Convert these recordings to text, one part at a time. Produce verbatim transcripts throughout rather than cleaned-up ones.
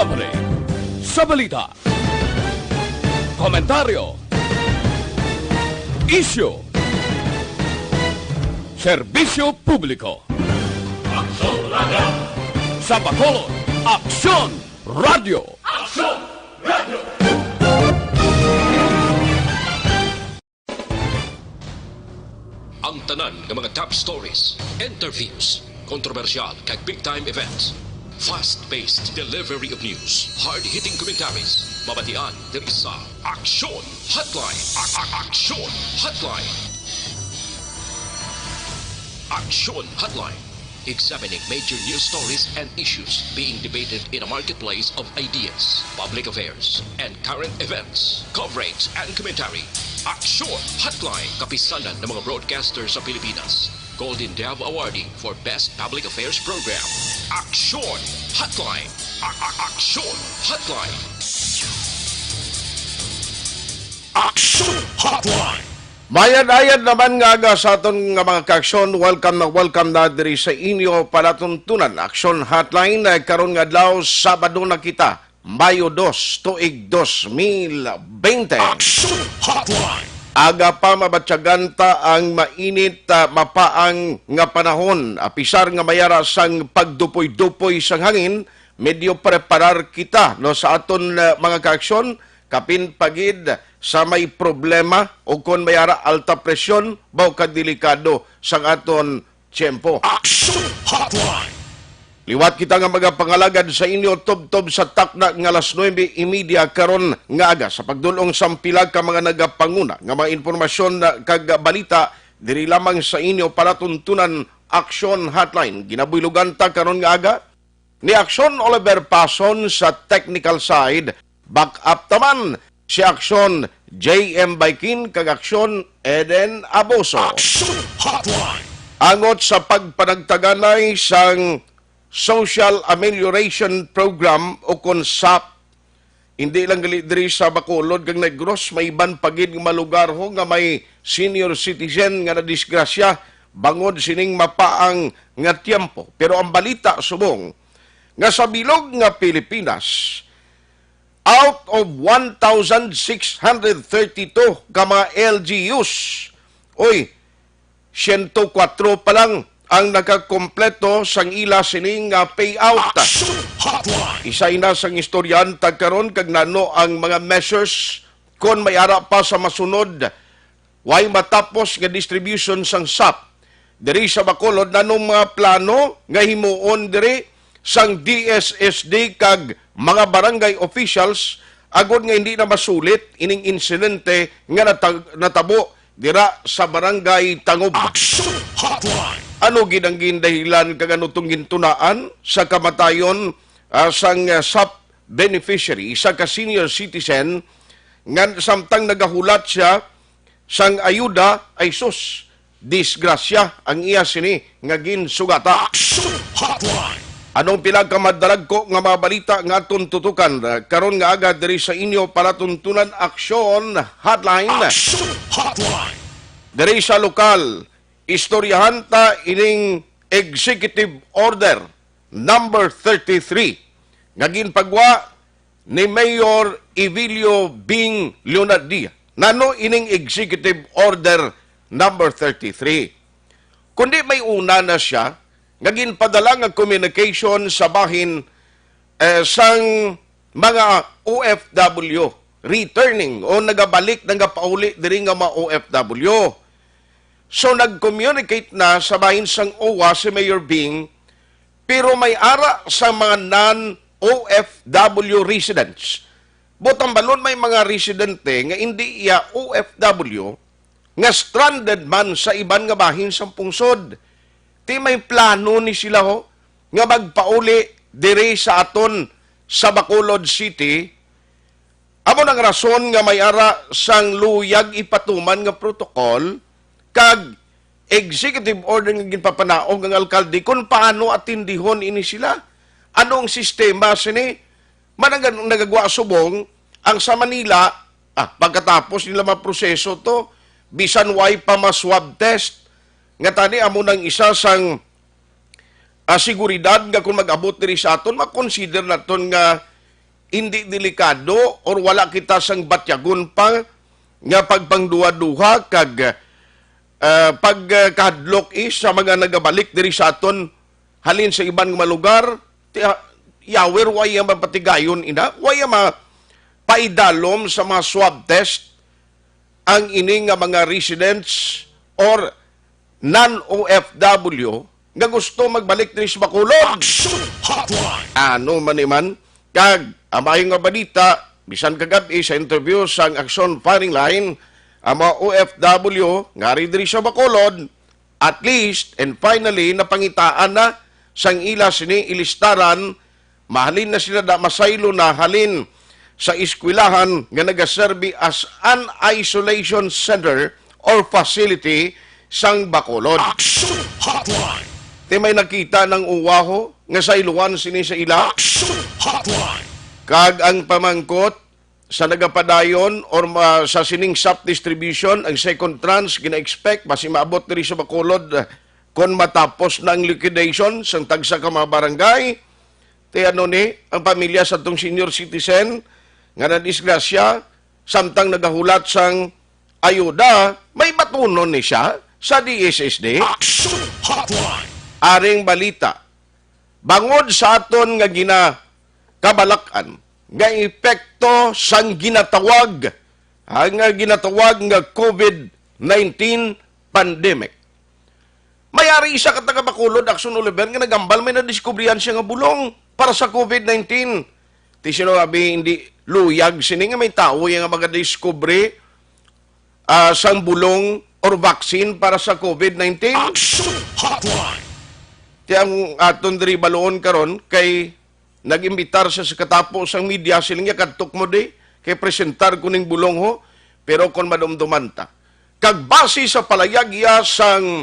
Abre sa balita. Komentaryo. Isyu. Serbisyo publiko. Aksyon Radio. Sa Bacolod, Aksyon Radio. Aksyon Radio. Ang tanan nga mga top stories, interviews, kontrobersyal kag big time events. Fast-paced delivery of news, hard-hitting commentaries, mabatian diri sa Aksyon Hotline. A- a- Aksyon Hotline. Aksyon Hotline. Examining major news stories and issues being debated in a marketplace of ideas, public affairs, and current events. Coverage and commentary. Aksyon Hotline. Kapisanan ng mga broadcaster sa Pilipinas. Golden Dove Awardee for Best Public Affairs Program. Aksyon Hotline. A- a- Aksyon Hotline. Aksyon Hotline. Mayad-ayad naman nga aga sa aton nga mga kaaksyon. Welcome na welcome na diri sa inyo palatuntunan, Aksyon Hotline. Eh, karon nga adlaw, Sabado na kita, Mayo dos, tuig dos mil bente. Aksyon Hotline. Aga pa mabatyagan ta ang mainit, ah, mapaang nga panahon. Apisar nga mayara sang pagdupoy-dupoy sang hangin, medyo preparar kita, no, sa aton, ah, mga kaaksyon, kapin pa gid sa may problema o kon may ara alta presyon, baw ka delikado sang aton tiyempo. Aksyon Hotline. Liwat kita nga magapangalagad sa inyo tubtob sa takna nga alas nuebe y media karon nga aga sa pagdul-ong sang pila ka mga nagapanguna nga mga impormasyon na kag balita diri lamang sa inyo palatuntunan Aksyon Hotline. Ginabuylogan ta karon nga aga ni Aksyon Oliver Pason sa technical side, back up taman si Aksyon J M Baikin kag Aksyon Eden Aboso. Aksyon Hotline. Angot sa pagpanagtaganay sang Social Amelioration Program o kon sap, hindi lang gali diri sa Bacolod kag Negros, may iban pa gid nga mga lugar ho nga may senior citizen nga nadisgrasya bangod sining mapaang nga tiyempo. Pero ang balita subong nga sa bilog nga Pilipinas, out of one thousand six hundred thirty-two ka mga L G Us, oy, siyento kwatro pa lang ang nakakompleto sang ila sining nga payout. Aksyon Hotline. Isay na sang istoryahan ta karon kag nano ang mga measures kon may ara pa sa masunod. Way matapos nga distribution sang sap diri sa Bacolod. Nanong mga plano nga himuon diri sang D S S D kag mga barangay officials agod nga hindi na masulit ining insidente nga nata-, natabo dira sa Barangay Tangob? Aksyon Hotline. Ano gid ang gindahilan kag ano tong gintunaan sa kamatayon, ah, sang, ah, sap beneficiary, isa ka senior citizen, nga samtang nagahulat siya sang ayuda, ay sus, disgrasya ang iya sini nga ginsugata. Aksyon Hotline. Anong pila ka madalagko nga mga balita nga aton tutukan, uh, karon nga aga diri sa inyo palatuntunan Aksyon Hotline? Aksyon Hotline. Diri sa lokal, istoryahan ta ining Executive Order number thirty-three nga ginpagwa ni Mayor Evilio Bing Leonardia. Nano ining Executive Order number thirty-three? Kundi may una na siya nga ginpadala nga communication sa bahin, eh, sang mga O F W returning o nagabalik, nagapauli diri nga mga O F W. So, nag-communicate na sa bahin sang O W A si Mayor Bing, pero may ara sa mga non-O F W residents. Buot hambalon, may mga residente nga indi iya O F W nga stranded man sa iban nga bahin sang pungsod. Ti may plano ni sila, ho, nga magpauli diri sa aton sa Bacolod City. Amo nang rason nga may ara sang luyag ipatuman nga protocol kag executive order nga ginpapanaog ang alkalde kung paano atindihon ini sila. Ano ang sistema sini? Manang nagagwa subong ang sa Manila, ah, pagkatapos nila maproseso to, bisan way pa ma-swab test, nga tani amo nang isa sang, ah, seguridad nga kung mag-abot diri sa aton, makonsider naton nga hindi delikado or wala kita sang batyagon pa nga pagpangduha-duha kag, ah, pagkahadlok sa mga nagabalik diri sa aton halin sa iban nga mga lugar? Ti-, ah, yawer, waya mapatigayon ina, waya ma-, paidalom sa mga swab test ang ini nga mga residents or non-O F W nga gusto magbalik diri sa Bacolod. Action Hotline! Ano man ni man, kag ang maayo nga balita, bisan kagab-i sa interview sang Action Firing Line, ang mga O F W nga ari diri sa Bacolod, at least and finally, napangitaan na sang ila sini ilistaran. Mahalin na sila da, masaylo na halin sa eskwelahan nga nagaserbi as an isolation center or facility sang Bacolod. Action Hotline! Ti may nakita ng uwaho nga sayluan sini sa ila? Action Hotline! Kag ang pamangkot sa nagapadayon or ma-, sa sining sap distribution, ang second tranche gina-expect basi maabot diri sa Bacolod, eh, kon matapos na ang liquidation sang tagsa ka mga barangay. Ti ano ni, ang pamilya sa tong senior citizen nga nadisgrasya samtang nagahulat sang ayuda, may batunon ni siya sa D S S D? Action Hotline! Aring balita, bangod sa aton nga ginakabalakan nga epekto sang ginatawag, ang, ah, ginatawag nga COVID nineteen pandemic, may ari isa ka taga Bacolod, Action Oliver, nga nagambal may nadiskubrihan siya nga bulong para sa COVID nineteen. Ti sino abi hindi luyag sini nga may tawo iya nga magadiskubre, ah, sang bulong or vaccine para sa COVID nineteen? Action Hotline! Ti ang aton diri baluon karon kay nag-imbitar siya sa katapo sang media, siling niya, "Kadto mo di, kay presentar ko ning bulong ho." Pero kon madumduman ta, kag base sa palayag iya sang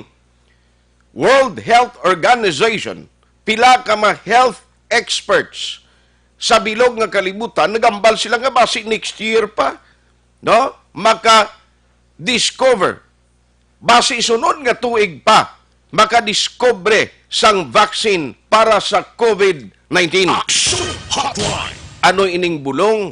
World Health Organization, pila ka mga health experts sa bilog nga kalibutan nagambal sila nga basi next year pa, no, maka-discover, basi sunod nga tuig pa, makadiskubre sang vaccine para sa COVID nineteen. Action Hotline! Ano ining bulong,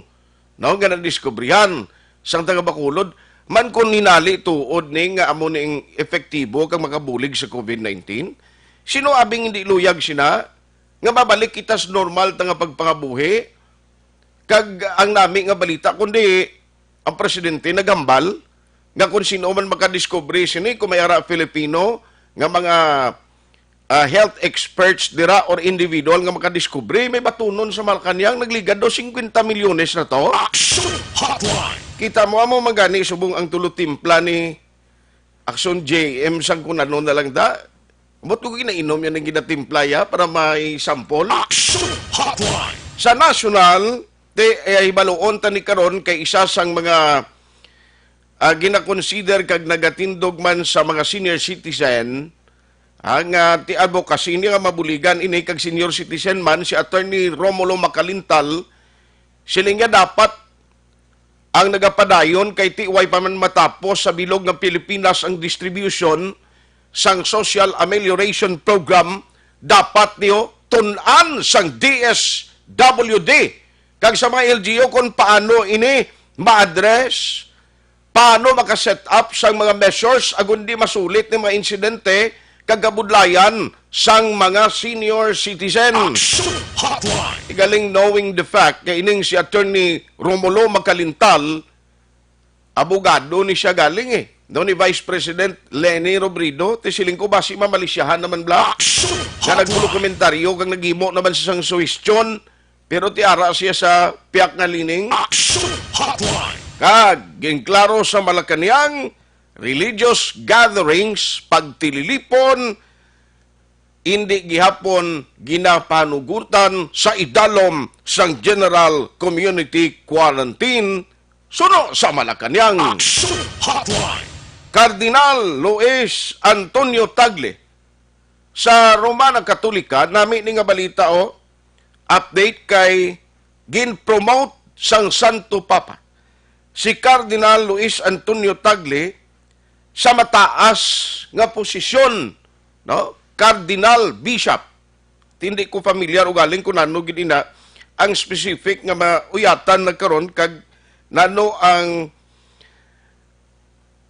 no, nga nadiskubrihan sang taga Bacolod? Man kon hinali tuod ni nga amo ni ang epektibo kag makabulig sa COVID nineteen, sino abing hindi luyag sina nga mabalik kita sa normal ta nga pagpangabuhi? Kag ang nami nga balita, kundi ang presidente naghambal nga kung sino man makadiskubre sini, kung may ara Filipino nga mga, ah, health experts dira or individual nga makadiskubre, may batunon sa Malacañang. Nagligad daw singkwenta milyones na to. Action Hotline! Kita mo, amo man gani subong ang tulo timpla ni Action J M sang kung ano na lang da. Ambot ko ginainom yan ang ginatimpla ya para may sample. Action Hotline! Sa national, ti, eh, hibaluon ta ni karon kay isa sang mga, ah, ginakonsider kag nagatindog man sa mga senior citizen, ah, nga ti advocacy niya nga mabuligan ini kag senior citizen man si Attorney Romulo Macalintal, siling niya dapat ang nagapadayon kay ti way pa man matapos sa bilog nga Pilipinas ang distribution sang Social Amelioration Program, dapat niyo tun-an sang D S W D kag sa mga L G U kung paano ini ma-address, paano maka-set up sang mga measures agon di masulit ni mga insidente kag kabudlayan sang mga senior citizen. Action Hotline! Igaling, knowing the fact nga ining si Attorney Romulo Macalintal, abogado ni siya galing eh. No, ni Vice President Leni Robredo, ti siling ko basi mamalisyahan naman bla. Action Nga Hotline! Nagkomentaryo kag naghimo naman sa isang suhestyon, pero ti ara siya sa piyak nga lining. Action Hotline! Kag ginklaro sa Malacañang, religious gatherings, pagtililipon, indi gihapon ginapanugutan sa idalom sang general community quarantine suno sa Malacañang. Action Hotline! Cardinal Luis Antonio Tagle, sa Romana Katolika, nami ni nga balita, oh, update kay gin-promote sang Santo Papa si Cardinal Luis Antonio Tagle sa mataas nga posisyon, no? Cardinal Bishop. Hindi ko familiar ugaling kung ano gid ina. ang specific nga mauyatan na karon kag nano ang,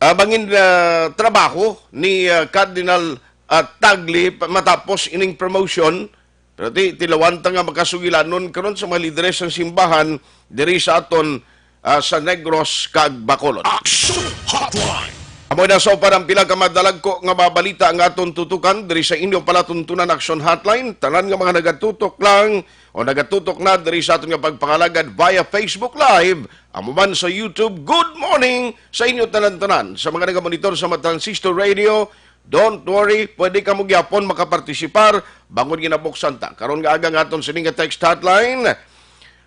ah, mangin, ah, trabaho ni, ah, Cardinal, ah, Tagle pa-, matapos ining promotion. Pero ti-, tilawan ta nga makasugilanon karon sa mga lideres sang simbahan diri sa aton, ah, sa Negros kag Bacolod. Action Hotline. Amo na sa upat ang pila ka madalagko nga mga balita nga aton tutukan diri sa inyo palatuntunan Action Hotline. Tanan nga mga nagatutok lang o nagatutok na diri sa aton nga pagpangalagad via Facebook Live, amo man sa YouTube. Good morning sa inyo tanan-tanan. Sa mga nagamonitor sa mga transistor radio, don't worry, pwede kamo gyapon makapartisipar bangod ginabuksan ta karon nga aga nga aton sini nga text hotline,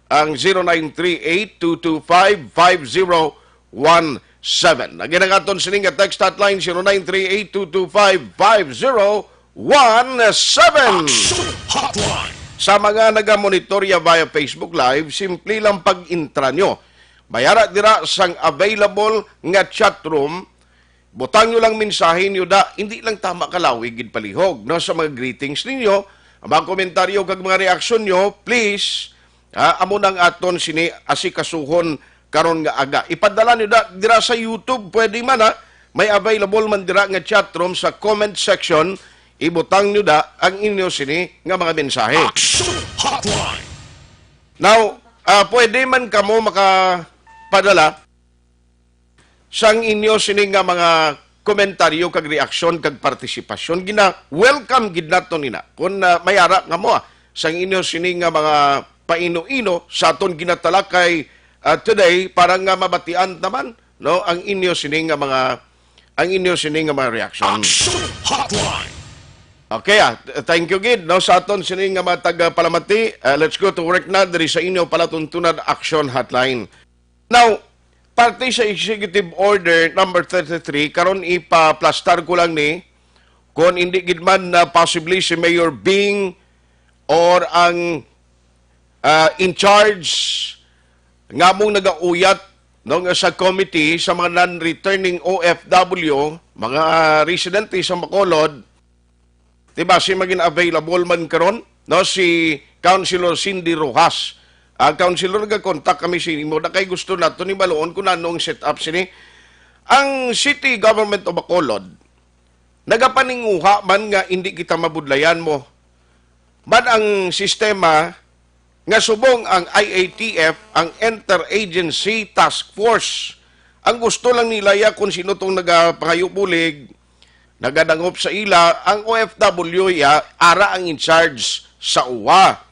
ang zero nine three eight two two five five zero one seven. Again, ang aton sini nga text hotline, zero nine three eight two two five five zero one seven. Action Hotline. Sa mga nagamonitorya via Facebook Live, simple lang pag-intra nyo. May ara dira sang available nga chat room. Butang nyo lang mensahe nyo da, hindi lang tama kalawig gid palihog, no, sa mga greetings ninyo, ang mga komentaryo kag mga reaksyon nyo, please, ah, amo nang aton sini asikasuhon karon nga aga. Ipadala nyo da, dira sa YouTube, pwede man, ha? May available man dira nga chat room sa comment section. Ibutang nyo da ang inyo sini nga mga mensahe. Action Hotline. Now, ah, pwede man kamo makapadala sang inyo sini nga mga komentaryo kag reaksyon kag partisipasyon. Gina-welcome gid naton ina. Kung, ah, may ara nga mo, ah, sang inyo sini nga mga paino-ino sa aton ginatalakay, ah, today, para nga mabatian naman, no, ang inyo sini nga mga, ang inyo sini nga mga reaksyon. Action Hotline. Okay, ah, th-, thank you gid, no, sa aton sini nga mga tagapalamati. Ah, let's go to work na diri sa inyo palatuntunan Action Hotline. Now, parte sa Executive Order number thirty-three, karon ipaplastar ko lang ni, kung hindi gid man na possibly si Mayor Bing or ang, ah, in charge nga mong nagauyat, no, nga sa committee sa mga non-returning O F W, mga residente sa Bacolod, di ba, si maging available man karon, no, si Councilor Cindy Rojas. Ah, Councilor, nagakontak kami sa imo. Na kay gusto nato ni baloon kung ano ang setup sini. Ang City Government of Bacolod, nagapaninguha man nga hindi kita mabudlayan mo. Man ang sistema nga subong ang I A T F, ang Interagency Task Force, ang gusto lang nila ya kung sino tong nagapangayo bulig, nagadangop sa ila, ang O F W ya, ara ang in charge sa uwa.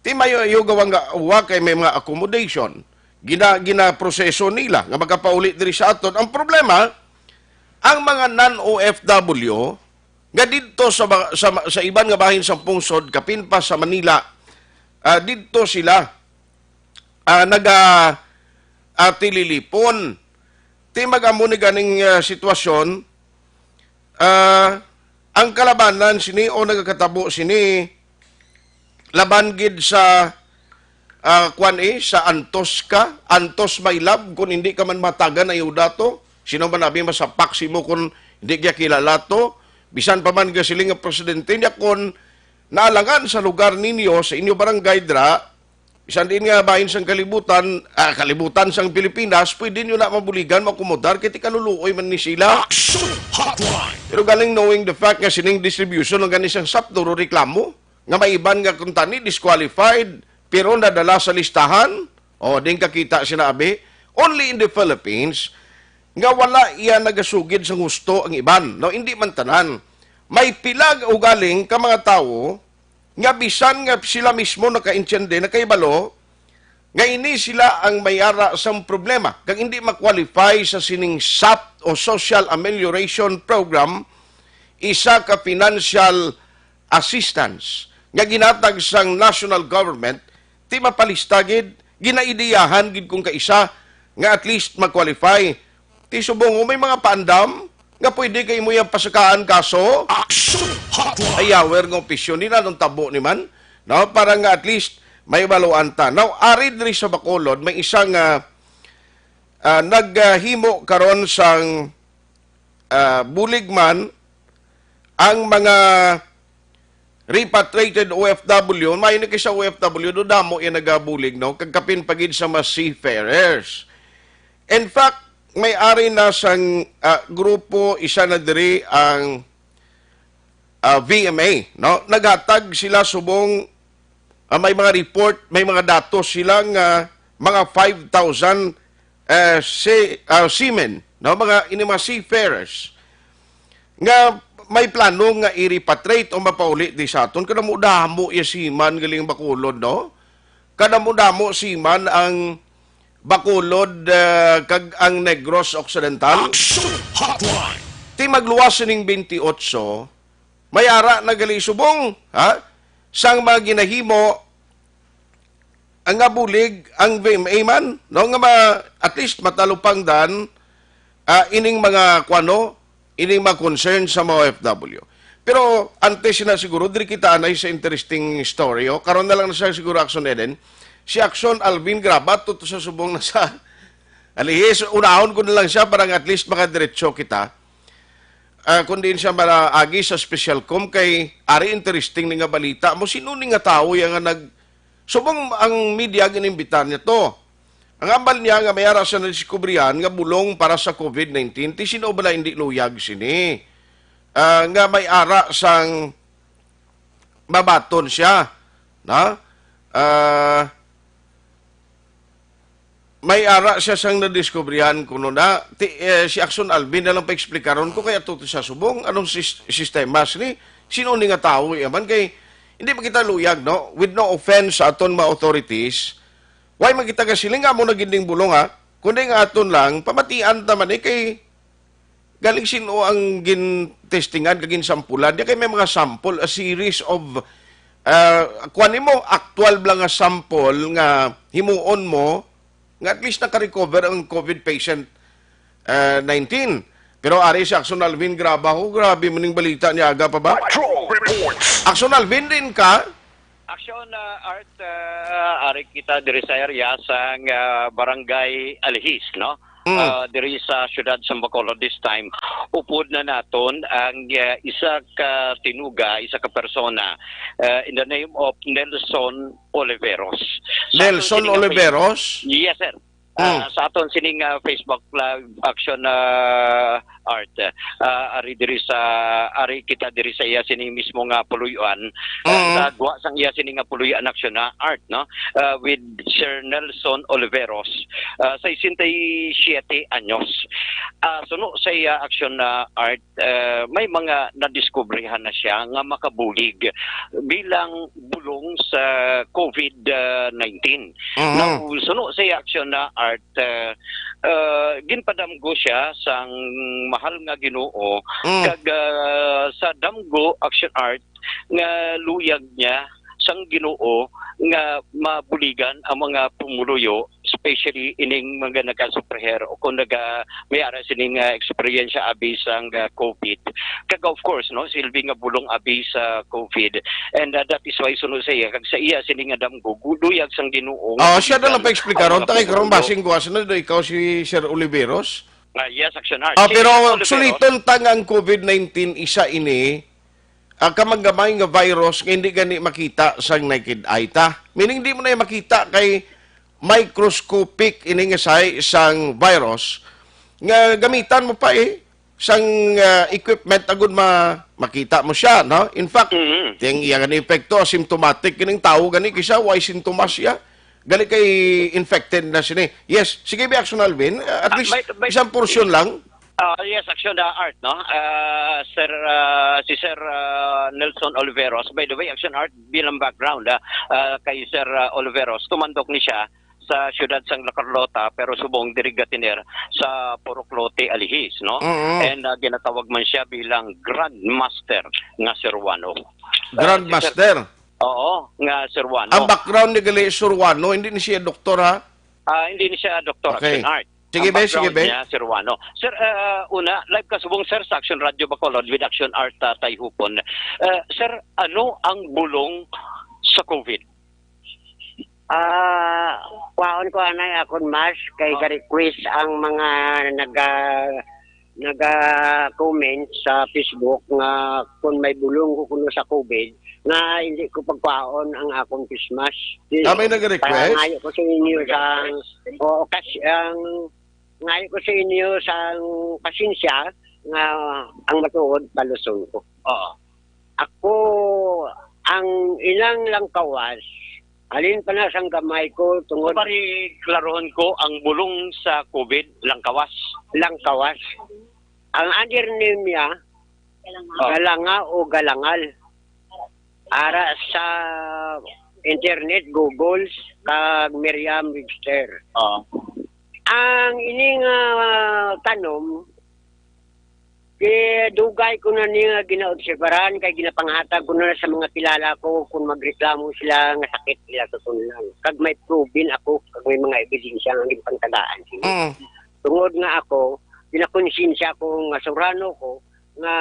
Ti mayo yo gawa nga uwa kay may mga accommodation. Gina-, ginaproseso nila nga makapauli diri sa aton. Ang problema, ang mga non-O F W nga didto sa ba-, sa, sa iban nga bahin sa pungsod, kapin pa sa Manila, ah, didto sila, ah, naga, ah, tililipon. Ti mag-amo ni ganing, ah, sitwasyon, ah, ang kalabanan sini o nagakatabo sini laban gid sa, ah, kwan, eh, sa antos ka, antos my love, kung hindi ka man matagan ayuda to. Sino man abi masapak simo kung hindi ka kilala to? Bisan pa man gasiling nga presidente niya, kung naalangan sa lugar ninyo, sa inyo barangay dra, bisan din nga bahin sang kalibutan, ah, kalibutan sang Pilipinas, pwede nyo na mabuligan, makomodar, kay ti kaluluoy man ni sila. Action Hotline. Pero galing knowing the fact nga sining distribution ang gani sang sapturo reklamo, nga may iban nga kuntani disqualified, pero nadala sa listahan, o, din kakita sinabi, only in the Philippines, nga wala iya nagasugid sang husto ang iban. No, hindi man tanan. May pila ugaling ka mga tawo nga bisan nga sila mismo nakaintindi, nakahibalo, nga ini sila ang may ara sang problema, kag hindi ma-qualify sa sining sap o Social Amelioration Program, isa ka financial assistance nga ginatag sang national government, ti mapalista gid, ginaideyahan gid kung kaisa nga at least ma-qualify. Ti subong, may mga paandam nga pwede kay mo yang pasakaan kaso. Action Hotline. Ay, yawer nga opisyon nila nung tabo ni man, no? Para nga at least may baluan ta. Now, ari diri sa Bacolod, may isa nga, ah, naghimo karon sang, ah, bulig man ang mga repatriated O F W, may ni kay sa O F W, do damo iya nagabulig, no? Kag kapin pa gid sa mga seafarers. In fact, may ari na sang, ah, grupo, isa na diri ang, ah, V M A, no? Naghatag sila subong, ah, may mga report, may mga datos sila nga mga five thousand, eh, sea-, ah, seamen, no? Mga, ini mga seafarers nga may plano nga i-repatriate o mapauli di sa aton. Kadamo-damo iya seaman galing Bacolod, no? Kadamo-damo seaman ang Bacolod, ah, kag ang Negros Occidental. Action Hotline. Ti magluwas sining twenty-eight, may ara na gali subong, ha? Sang mga ginahimo, ang nga bulig, ang V M A man, no? Nga ma-, at least matalupangdan, ah, ining mga, kuwano, ining mga concern sa mga O F W. Pero antes na siguro, diri kita anay sa interesting story, oh. Karon na lang na siya siguro, Action Eden. Si Action Alvin Graba, tuto sa subong na sa Alihis, unahon ko na lang siya para nga at least makadiretso kita. Ah, kung diin siya maraagi sa special com, kay ari interesting ni nga balita mo, sino ni nga tawo yang nga nag-, subong ang media ginimbita niya to. Ang ambal niya nga may ara siya nadiskubrihan nga bulong para sa COVID nineteen, ti sino bala hindi luyag sini? Ah, nga may ara sang mabaton siya, na? Ah, may ara siya sang nadiskubrihan kuno na. Ti, eh, si Action Alvin na lang paeksplikaron ko kay ato to sa subong anong sis-, sistema sini. Sino ni nga tawo yaman kay hindi pa kita luyag, no? With no offense sa aton mga authorities, why man kita kasiling nga mo na gid ning bulong, ha? Kundi nga aton lang pamatian ta man, eh, kay galing sino ang gin-testingan kag ginsampulan? Di kay may mga sample, a series of, ah, kuwan nimo, actual bala nga sample nga himuon mo nga at least naka-recover ang COVID patient, ah, nineteen. Pero ari si Action Alvin Graba, ho, grabe man ning balita niya, aga pa ba? Patrol Reports. Action Alvin, din ka? Action, ah, Art, ah, ari kita diri sa area sang, ah, Barangay Alihis, no? Mm. Ah, diri sa siyudad sa Bacolod this time, upod na naton ang, ah, isa ka tinuga, isa ka persona, ah, in the name of Nelson Oliveros. Sa aton Nelson sining nga Oliveros? Yes, sir. Ah, Mm. Sa aton sining, ah, Facebook Live Action, ah, Art, ah, ari diri sa, ari kita diri sa iya sini mismo nga puluy-an, ah, Mm. sa gwa sang iya sini nga puluy-an action na Art, no? Ah, with Sir Nelson Oliveros, ah, sesenta y siete anyos. Ah, suno sa iya action na Art, ah, may mga nadiskubrihan na siya nga makabulig bilang bulong sa COVID nineteen. Mhm. Now, suno sa iya action na Art, ah, ah, ginpadamgo siya sang mahal nga Ginoo, Mm. kag, ah, sa damgo action Art nga luyag niya sang Ginoo nga mabuligan ang mga pumuluyo, especially ining mga nagasupriher o kung naga-, may ara sining, ah, eksperyensya abi sang, ah, COVID. Kag of course, no, silbi nga bulong abi sa COVID. And, ah, that is why suno sa iya, kag sa iya sini nga damgo, gu-, luyag sang Ginoo nga Ah, siya na lang buligan paeksplika ang ron, mga tay, karon pumuluyo. Basing guwas na do ikaw si Sir Oliveros? Ah, yes, Action Art. Ah, Si pero Sir Oliveros. Suliton ta nga ang COVID nineteen isa ini, ah, kamanggamay nga virus nga hindi gani makita sang naked eye ta. Meaning, di mo na makita kay microscopic ini nga size sang virus nga gamitan mo pa, eh, sang, ah, equipment agud ma-, makita mo siya, no? In fact, Mhm. tiyang iya gani epekto, asymptomatic kining tawo gani, kisa way sintomas siya. Gali kay infected na sini. Yes, sige, bi Action Alvin, ah, at Ah, least by, by, isang portion lang. Ah, yes, Action, ah, Art, no? Ah, Sir, ah, si Sir, ah, Nelson Oliveros. By the way, Action Art, bilang background, ah, ah, kay Sir, ah, Oliveros, tumandok ni siya sa siyudad sang La Carlota, pero subong diri gatiner sa Purok Lote, Alihis, no? Mm-mm. And, ah, ginatawag man siya bilang Grandmaster nga Ceruano. Ah, Grandmaster? Oo, nga Ceruano. Ang background ni gali Ceruano, hindi ni siya doktor, ha? Ah, hindi ni siya doktor, Okay. Action Art. Sige, Ang be, sige, background be. niya, Ceruano. Sir, ah, una, live ka subong, sir, sa Action Radio Bacolod with Action Art, ah, Tay Hupon. Ah, sir, ano ang bulong sa COVID? Ah, kwaon ko anay akon mask kay Oh. ga-request ang mga naga-, naga-comment sa Facebook nga kung may bulong ko kuno sa COVID, nga hindi ko pagkwaon ang akong Christmas. Ah, may nag-request? Kaya ngayo ko sa inyo sa, oo, kas-, ang ngayo ko sa inyo sa pasensya nga ang matuod paluson ko. Oo. Ako, ang inang Langkawas, halin pa na sang gamay ko, tungod Pari, klarohon ko ang bulong sa COVID, Langkawas. Langkawas. Ang under name niya, Galanga. Galanga o Galangal. Ara sa internet, Google, kag Merriam-Webster. Oo. Ang ini nga tanom, kay dugay ko na ni nga ginaobserbaran, kay ginapangatag ko na sa mga kilala ko kung magreklamo sila nga sakit sila sa tunlan. Kag may proven ako, kag may mga ebidensya nga ginpangtagaan sila. Mm. Tungod nga ako, ginakonsensya ko nga surano ko, nga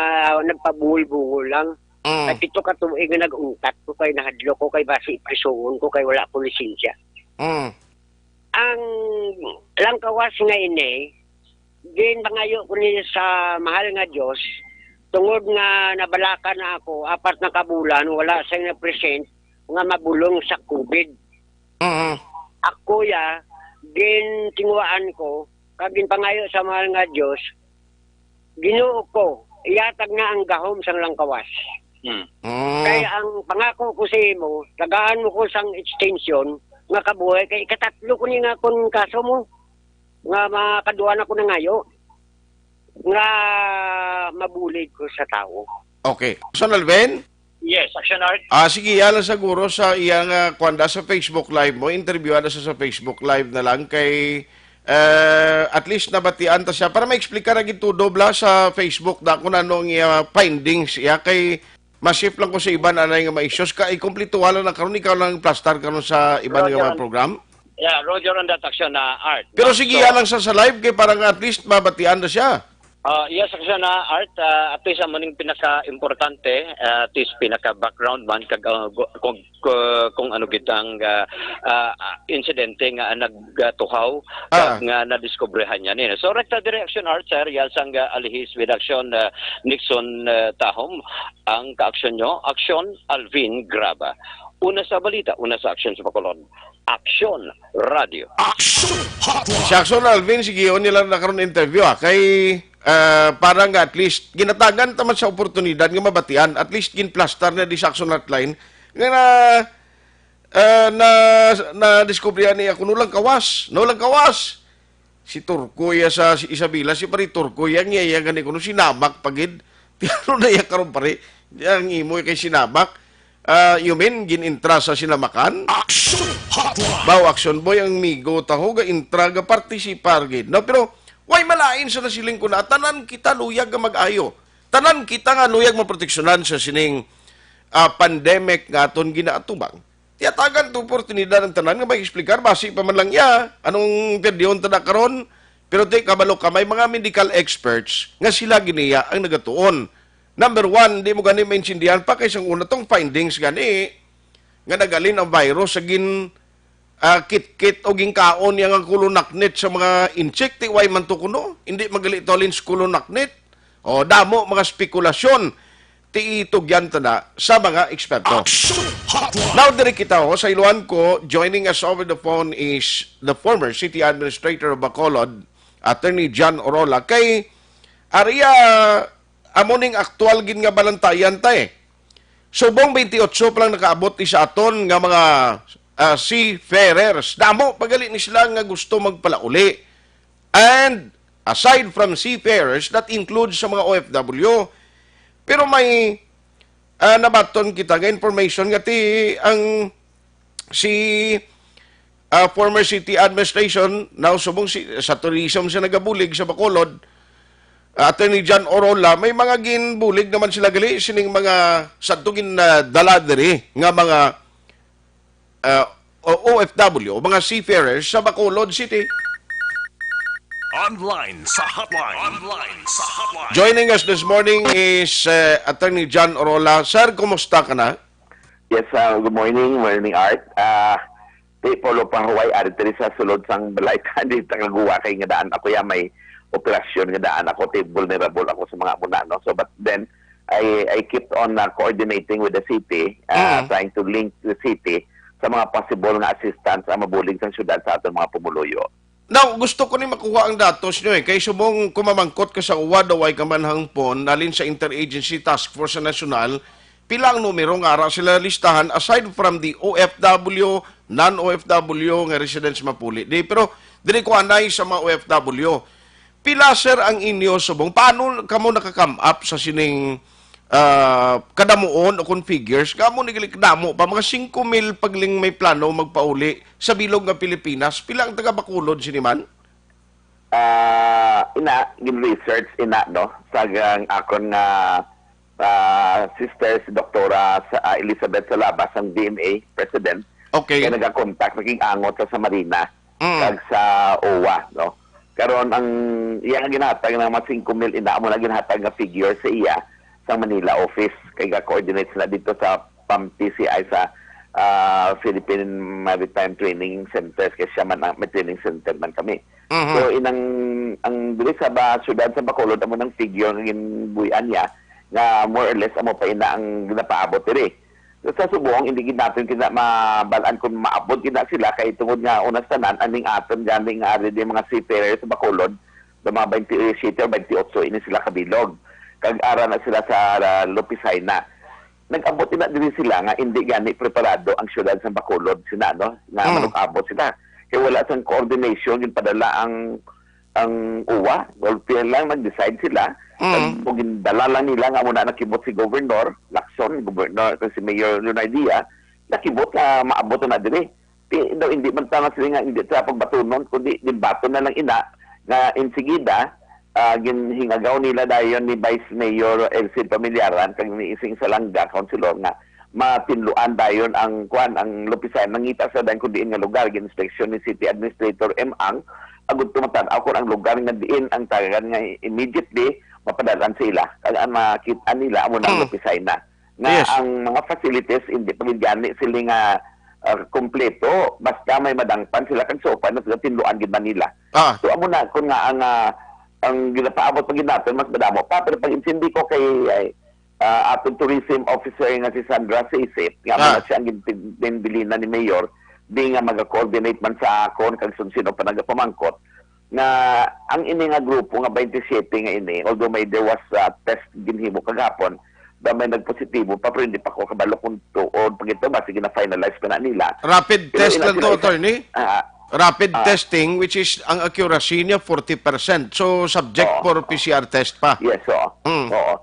nagpabungol-bungol lang. Mm. Kay pito ka tuig nga nag-untat ko, kay nahadlok ko, kay basi iprisuhon ko, kay wala ko lisensya. Mm. Ang Langkawas nga ini, ginpangayo ko ni sa mahal nga Dios, tungod nga nabalaka na ako, apat na ka bulan, wala siya na-present nga mabulong sa COVID. Mhm. Ako ya, gintinguhaan ko, kag ginpangayo sa mahal nga Dios, Ginoo ko, ihatag na ang gahom sang Langkawas. Hmm. Mm. Kay ang pangako ko sa imo, tagaan mo ko sang extension nga kabuhi, kay ikatatlo ko ni nga kon kaso mo, nga makaduha na ko nangayo, nga mabulig ko sa tawo. Okay. Son Alvin? Yes, Action Art. Ah, sige, yan lang siguro sa iyang, ah, kwanda sa Facebook Live mo, interview na sa, sa Facebook Live na lang kay, eh, at least nabatian ta siya para ma-explica na gid todo bala sa Facebook na kung ano ang iya findings iya kay masip lang ko sa iban anay nga ma-issues ka, ikumpleto wala na karon, ikaw lang plastar karon sa iban Roger nga mga on, program. Yeah, Roger on that, Action, ah, Art. Pero No? sige, So, yan lang sa, sa live kay para nga at least mabatian na siya. Ah, yes, Action, ah, Art, ah, at least amo ning pinaka-importante, ah, at least pinaka-background man kag, ah, gu-, kung, ku-, kung ano gid ang, ah, ah, ah, insidente nga nagatuhaw Ah. kag nga nadiskobrehan niya ni. So, rekta diri, Action Art, sir, yan sang, ah, Alihis with Action, ah, Nixon, ah, Tahom, ang kaaksyon nyo, Action Alvin Graba. Una sa balita, una sa aksyon sa Bacolod. Aksyon Radio. Action Hotline. Si Action Alvin, sige, yun nila na karon interview, ah. Kay, ah, para nga at least, ginatagan ta man sa oportunidad nga mabatian, at least ginplastar na di sa Action Hotline, nga na, ah, na, na-discover ni ako, no lang kawas, no lang kawas. Si Turko iya sa, si Isabela, si pare Turko iya, ang iya, iya gani kuno sinamak pa gid. Tiano na iya karon, pare? Ang imo kay sinamak. Ah, you mean, gin-intra sa sinamakan? Action Hotline. Baw, Action Boy, ang migo, taho, ga-intra, ga-participar gid. No, pero, way malain sa nasiling ko na, tanan kita luyag nga mag-ayo. Tanan kita nga luyag maproteksyonan sa sining, ah, pandemic nga aton ginaatubang. Tiyatagan to oportunidad ang tanan nga mag-explicar, basi pa man lang iya, anong perdihon ta na karon? Pero di kabalo ka, may mga medical experts nga sila giniya ang nagatuon. Number one, di mo gani maintindihan pa kay sang una tong findings gani nga nagalin ang virus sa gin, ah, kitkit o ginkaon niya nga kulunaknit sa mga insect, ti way man to kuno, hindi magali to halin sa kulunaknit. O, damo mga spekulasyon ti itugyan ta na sa mga eksperto. Action Hotline. Now, diri kita, ho, sa iluhan ko, joining us over the phone is the former city administrator of Bacolod, Attorney John Orola. Kay, aria, amo ning aktual gid nga balantayan ta, eh. Subong twenty-eight pa lang nakaabot ni sa aton nga mga, ah, seafarers. Damo pa gali ni sila nga gusto magpalauli. And aside from seafarers, that includes sa mga O F W. Pero may, ah, nabaton kita nga information nga ti ang si, ah, former city administration, now subong si, sa tourism siya nagabulig sa Bacolod, ah, Attorney John Orola, may mga ginbulig naman sila gali sining mga sadto gin, ah, dala diri nga mga, ah, o-, O F W o mga seafarers sa Bacolod City. Online sa hotline. Online sa hotline. Joining us this morning is, uh, Attorney John Orola. Sir, kumusta ka na? Yes, uh, good morning, morning, Art. Ah, di, Polo, pahuway, ari diri sa sulod sang balay, di ta kaguwa kay nga daan ako ya may operasyon nga daan ako, ti vulnerable ako sa mga muna, no? So, but then, I, I keep on uh, coordinating with the city, uh, Mm. trying to link the city sa mga possible nga assistance ang mabulig sa syudad sa aton mga pumuluyo. Now, gusto ko ni makuha ang datos nyo eh. Kay subong kumamangkot ka sa uwa daw ay kamanhang pon, nalin sa Interagency Task Force sa Nasyonal, pila ang numero nga ara sila listahan aside from the O F W, non-O F W nga residents mapuli. Di, pero dili ko anay sa mga O F W. Pila, sir, ang inyo subong? Paano kamo nakakam up sa sining ah, kadamuon o kon figures, kamo ni gali kadamo pa, mga singko mil pagling may plano magpauli sa bilog nga Pilipinas. Pila ang taga Bacolod sini man? Ah, ina, gin-research ina, no, sa gang akon nga ah, sisters, Doktora sa, ah, Elizabeth Salabas, ang D M A president, Okay. Kay nagakontak, nakig-angot sa Samarina Mm. kag sa O W A, no? Karon, ang iya nga ginhatag nga mga singko mil ina, amo na ginhatag nga figure sa iya sa Manila office. Kay ga-coordinate sila dito sa pam-, P C I sa, ah, Philippine Maritime Training Center, kay siya man ang, may training center man kami. Mhm. So, inang, ang diri sa ba, siyudad sa Bacolod, amo nang figure nga ginbuy-an niya, nga more or less amo pa ina ang ginapaabot diri. Sa subong, hindi gid natin kina mabal-an kung maabot gid na sila, kay tungod nga, una sa tanan, aning aton gani nga ari di mga seafarer sa Bacolod, do mga twenty-seven o twenty-eight ini sila kabilog. Kag ara na sila sa, ah, Lupisay na. Nag-abot ina diri sila nga hindi gani preparado ang siyudad sa Bacolod sina, no, nga Mm. manug-abot sila. Kay wala sang coordination, ginpadala ang, ang uwa. Well, kaya lang nag-decide sila. Mm. Kag kung gindala lang nila nga muna nakibot si Governor Lacson, Governor, kag si Mayor Leonardia, nakibot nga maabot na diri. Di, daw, hindi man tama sila nga hindi sa pagbatunon, kundi ginbaton na lang ina nga insigida, ah, ginhingagaw nila dayon ni Vice Mayor Elcid Pamillaran kag ni Ising Salanga, councilor, nga matinluan dayon ang, kuan, ang Lupisan. Nangita sa dayon kung diin nga lugar, gin-inspeksyon ni City Administrator M. Ang, agud tumatan-aw kung ang lugar nga diin ang tagan nga immediately mapadalan sa ila. Kag ang makit-an nila, amo na ang Mm. Lupisay na. Nga Yes. ang mga facilities, hindi pa gid gani sila nga, ah, kompleto. Basta may madangpan sila kag sofa na sila tinluan gid man nila. Ah. So, amo na, kung nga ang, ah, ang ginapaabot pa gid natin, mas madamo pa. Pero pag-intindi ko kay, ay, ah, atong tourism officer nga si Sandra Sisip, nga Ah. amo na siya ang gin-, ginbilinan ni Mayor, di nga maga-coordinate man sa akon, kag sun sino pa nagapamangkot, nga ang ini nga grupo nga twenty-seven nga ini, although may there was a test ginhimo kagahapon, na may nagpositibo pa, pero hindi pa ko kabalo kung tuod pa gito, basi gina-finalize pa na nila. Rapid Pero test ina lang to, sila isa, attorney? ah, Rapid ah. testing, which is ang accuracy niya forty percent. So, subject Oo. for P C R test pa. Yes, oo. Mm. Oo.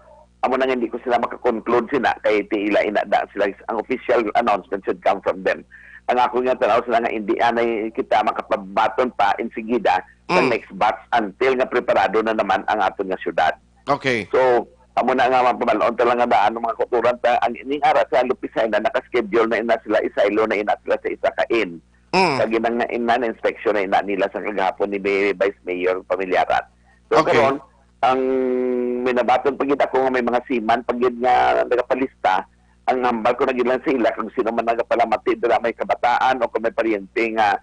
Amo na nga hindi ko sila makakonclude sina, kay ti ila ina da sila, ang official announcement should come from them. Ang ako nga tanaw sila nga hindi anay kita makapabaton pa insigida sa Mm. next batch until nga preparado na naman ang aton nga syudad. Okay. So, amo na nga mapabal-on ta lang nga daan ang mga kulturan ta, ang ining ara sa Lupisay na naka-schedule na ina sila, isaylo na ina sila sa isa ka inn. Mm. Kag ginang na ina na inspection na ina nila sa kagahapon ni May-, Vice Mayor Pamilyaran. So, Okay. karon, ang minabaton pa gid ako nga may mga seaman pa gid nga nagapalista, ang hambal ko na gid lang sa ila kung sino man nagapalamati dira, may kabataan o kung may paryente nga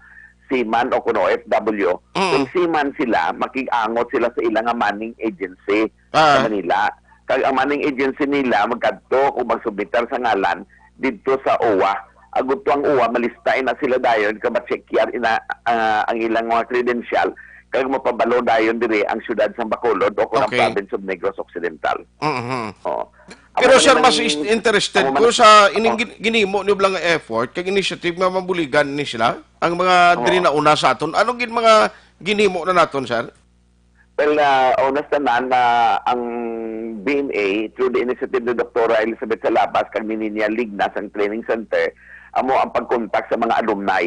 seaman o kung O F W. Mm. Kung seaman sila, makig-angot sila sa ila nga manning agency Ah. sa Manila. Kag ang manning agency nila magkadto kung magsubitar sa ngalan didto sa O W A. Agud to ang O W A, malista ina sila dayon, kag ma-check yar ina, ah, ang ilang mga credential, kag mapabalo dayon diri ang siyudad sa Bacolod o kung ang Okay. province of Negros Occidental. Mhm. Oo. Pero, Amo sir, na mas lang is-, interested ang ko mga sa ining Oo. gin-, ginhimo niyo lang nga effort, kag initiative nga mabuligan ni sila, ang mga Oo. diri na una sa aton. Ano gid mga ginhimo na naton, sir? Well, ah, una sa tanan, ah, ang B M A, through the initiative ni Doktora Elizabeth Salabas kag ni Ninia Lignas, ang training center, amo ang pag-contact sa mga alumni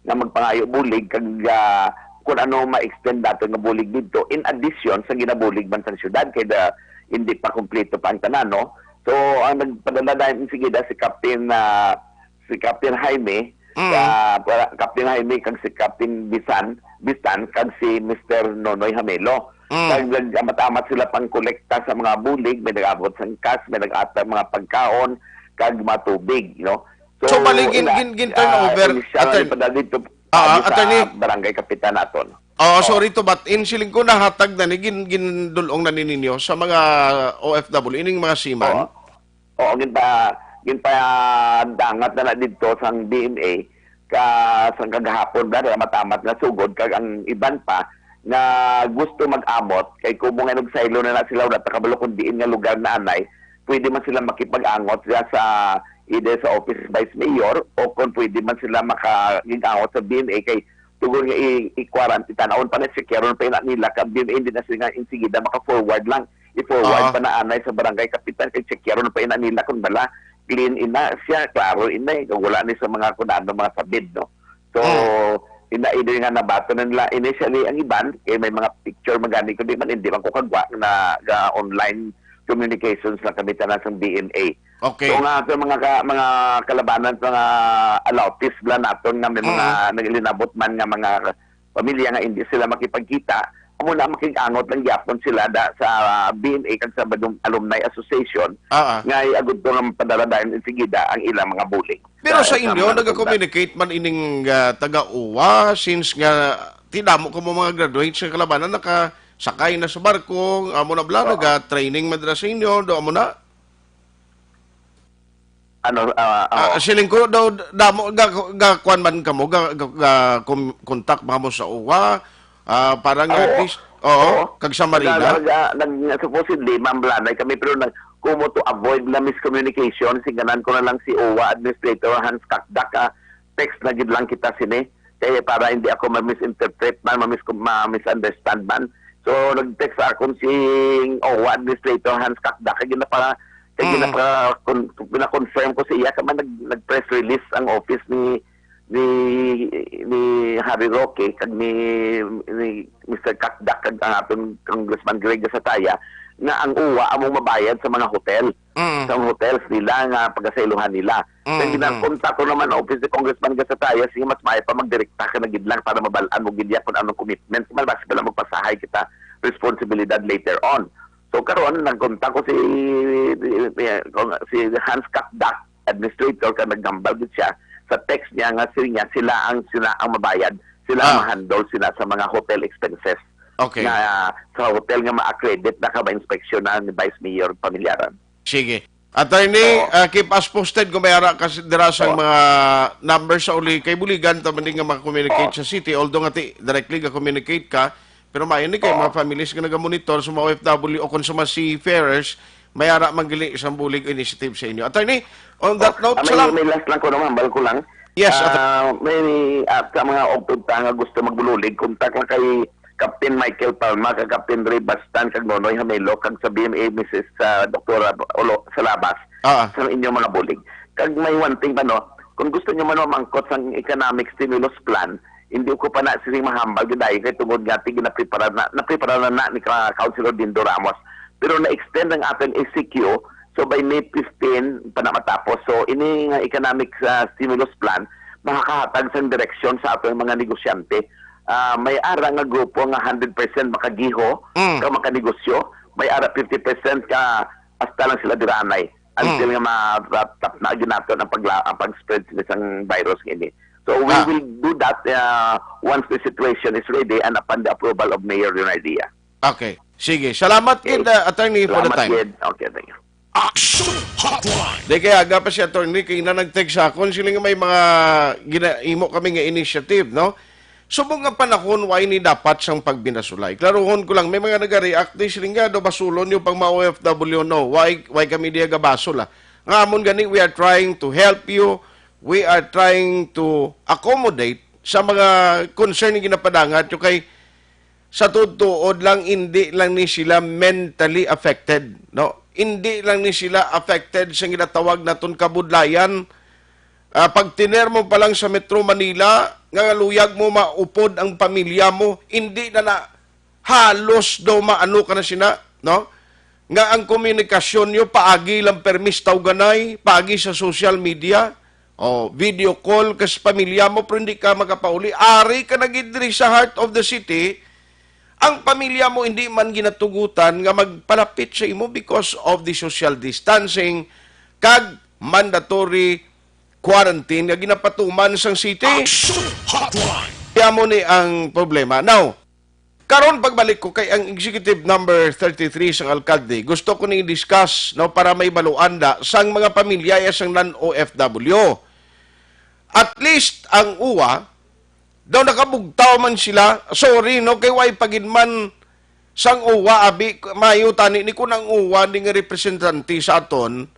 nga magpangayo bulig kag, ah, kung ano ma-extend nato nga bulig didto, in addition sa ginabulig man sang syudad, kay the, hindi pa kompleto pa ang tanan, no? So, ang nagpadala na insigida si Captain, ah, si Captain Jaime, Mm. ah, para, Captain Jaime kag si Captain Bisan, Bisan, kag si Mister Nonoy Hamelo. Mm. Kag nag-amat-amat sila pang kolekta sa mga bulig, may nag-abot sang cash, may nag-atag mga pagkaon, kag mga tubig, no? So, So, bali, gin-, ina, gin-, gin-turn ah, over, initial na attorney. Ipadala dito, Ah, ah, sa attorney. Barangay Kapitan naton. Oh, sorry to butt in, siling ko nahatag na ni, gin-, gindul-ong na ni ninyo sa mga O F W, ining mga seaman? Oo. Oo, ginpa-, ginpadangat na na didto sang D M A ka, sang kagahapon, bla, kaya matamat nga sugod, kag ang iban pa nga gusto mag-amot, kay kumo nga nagsaylo na na sila, wala ta kabalo kung diin nga lugar na anay, pwede man sila makipag-angot sila sa, either sa office vice mayor, o kung pwede man sila makig-angot sa D M A, kay tugon nga i-, i-quarantine, tan-awon pa na, check-yaron pa ina nila, kag D M A, hindi na sila nga insigida maka-forward lang. I-forward Oo. pa na anay sa barangay kapitan, kay check-yaron pa ina nila kung bala clean ina siya, klaro ina, eh, kag wala ni sa mga kung ano, mga sabid, no? So, Mm. ina, ina nga nabaton na nila initially ang iban, kay may mga picture man gani, kundi man, hindi man ko kagwa na ga online communications lang kami tanan sa D M A. Okay. So, nga sa mga ka-, mga kalabanan, mga alautis bla naton nga may mga Mm. naglinabot man nga mga pamilya nga hindi sila makipagkita, amo na makig-angot lang gyapon sila da sa B M A kag sa Badong Alumni Association Ah, ah. nga iagod to nga mapadala dayon insigida ang ilang mga bulig. Pero sa Sa inyo, mga nag-communicate man ining, ah, taga-uwa, since nga ti damo ka mo mga graduates nga kalabanan nakasakay na sa barko, amo na bla, Oo. naga-training man dira sa inyo, do amo na? Ano, ah, Ah, oo. siling ko daw, damo, ga, ga, kuwan man kamo, ga, ga, ga, kum-, contact ba mo sa uwa? Ah, para nga at Oo. least, oo, Oo. kag sa Marina? Nag-, nag-, nag-, supposedly, ma'am, blanay kami, pero nag-, kumo to avoid na miscommunication, singganan ko na lang si uwa Administrator Hans Kakdak, ah, text na gid lang kita sini. Kay para hindi ako ma-misinterpret man, ma-mis-, ma-misunderstand man. So, nag-text sa akon si uwa Administrator Hans Kakdak, kay ginapa-, kay Mm. ginapa-, con-, pina-confirm ko sa iya, kay man nag-, nag-press release ang office ni, ni, ni Harry Roque, kag ni, ni Mister Kakdak, kag ang aton Congressman Greg Gasataya, nga ang uwa among mabayad sa mga hotel. Mm. Sa hotels nila nga pagasaylohan nila. Mm, Then mm. ginakontak ko naman ang office ni Congressman Gasataya, sige, mas maayo pa magdirekta ka na gid lang para mabal-an mo gid ya kung anong commitment. Kung basi pala magpasahay kita responsibilidad later on. So karon nagkontak ko si, si Hans Kakdak, administrator, ka naghambal gid siya sa text niya nga, siling niya, sila ang, sila ang mabayad, sila ang Ah. ma-handle sila sa mga hotel expenses. Okay. Nga sa hotel nga ma-accredit na ka, ma-inspeksyon na ni Vice Mayor Pamilyaran. Sige. Attorney, Oo. ah, keep us posted kung may ara ka s-, dira sa Oo. mga numbers sa uli kay buligan ta man din nga maka-communicate Oo. sa city, although nga ti-, directly ga-communicate ka, pero maayo ni kay Oo. mga families nga naga-monitor sa mga O F W o kung sa mga seafarers, may ara man gali isang bulig initiative sa inyo. Attorney, on that Oh, note, ah, may, salam- may last lang ko, no, hambal ko lang. Yes, Attorney. Ah, may, ah, sa mga ugtod ta nga gusto magbulig, contact lang kay Captain Michael Palma, kag Captain Ray Bastan, kag Nonoy Hamelo, kag sa B M A, Missus, ah, Doktora Olo Salabas, Ah. sa inyong mga bulig. Kag may one thing pa, no, kung gusto nyo man mamangkot sang economic stimulus plan, hindi ko pa na siling mahambal gid dayon kay tungod nga ti ginaprepara na, naprepara na, na ni ka-, Councilor Dindo Ramos. Pero na-extend ang aton E C Q, so by May fifteen pa na matapos. So ini nga economic, ah, stimulus plan makakahatag sang direksyon sa aton mga negosyante. Ah, may ara nga grupo nga hundred percent makagiho Mm. ka makanegosyo, may ara fifty percent ka hasta lang sila diranay until Mm. nga ma-wrap up na gid naton ang pagla-, ang pag-spread sa isang virus nga ini. So we Ah. will do that, ah, once the situation is ready and upon the approval of Mayor Leonardia. Okay. Sige. Salamat Okay. gid, ah, Attorney, for the Salamat time. gid. Okay, thank you. Action Hotline. Di kay aga pa si Attorney, kay na nag-text sa akon, sila nga may mga ginaimo kami nga initiative, no? Subong nga panahon, wa ini dapat sang pagbinasulay. Klaruhon ko lang, may mga nag-react, di sila nga, do basulon yung pang mga O F W, no? Why, why kami diya gabasol, ah? Nga amon gani, we are trying to help you. We are trying to accommodate sa mga concern nga ginapadangat yung kay sa tuod-tuod lang, indi lang ni sila mentally affected, no? Indi lang ni sila affected sa ginatawag naton kabudlayan. Ah, pag tiner mo pa lang sa Metro Manila, nga luyag mo maupod ang pamilya mo, indi na, na halos daw maano ka na sina, no? Nga ang komunikasyon nyo paagi lang permis tawganay, paagi sa social media, o video call ka sa pamilya mo, pero hindi ka makapauli. Ari ka na gid diri sa heart of the city, ang pamilya mo hindi man ginatugutan nga magpalapit sa imo because of the social distancing kag mandatory quarantine nga ginapatuman sang city. Action Hotline. Kaya mo ni ang problema. Now, Karon, pagbalik ko kay ang executive number thirty-three sang alkalde, gusto ko ni discuss, no, para may baluan da sang mga pamilya ya sang non-O F W. At least ang uwa, daw nakabugtaw man sila, sorry, no, kay way pa gid man sang uwa, abi, mayo tani ni kun ang uwa di nga representante sa aton,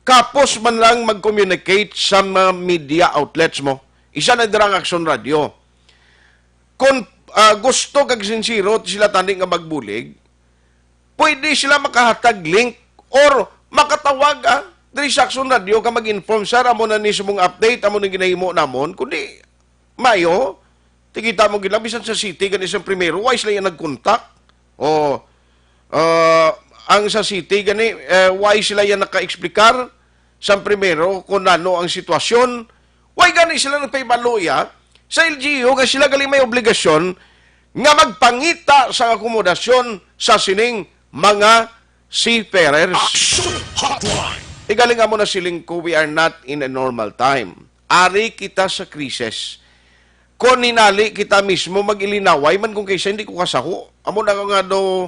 kapos man lang mag-communicate sa mga media outlets mo. Isa na dira ang Aksyon Radio. Kung, ah, gusto kag sincero sila tani nga magbulig, pwede sila makahatag link or makatawag, ah, diri sa Aksyon Radio ka mag-inform, "Sir, amo na ni subong update, amo ni ginahimo namon." Kundi, mayo, tikita mo gid lang, bisan sa city, gani sa primero, why sila yan nag-contact? O, ah, ang sa city, gani, eh, why sila yan naka-explicar sa primero kung ano ang sitwasyon? Why gani sila nagpahibalo iya sa L G U nga sila gali may obligasyon nga magpangita sa akomodasyon sa sining mga seafarers? Action Hotline. Igaling amo na siling ko, we are not in a normal time. Ari kita sa krisis. Kon hinali kita mismo, mag-ilinaway man kung kaysa hindi ko kasaho. Amo na nga do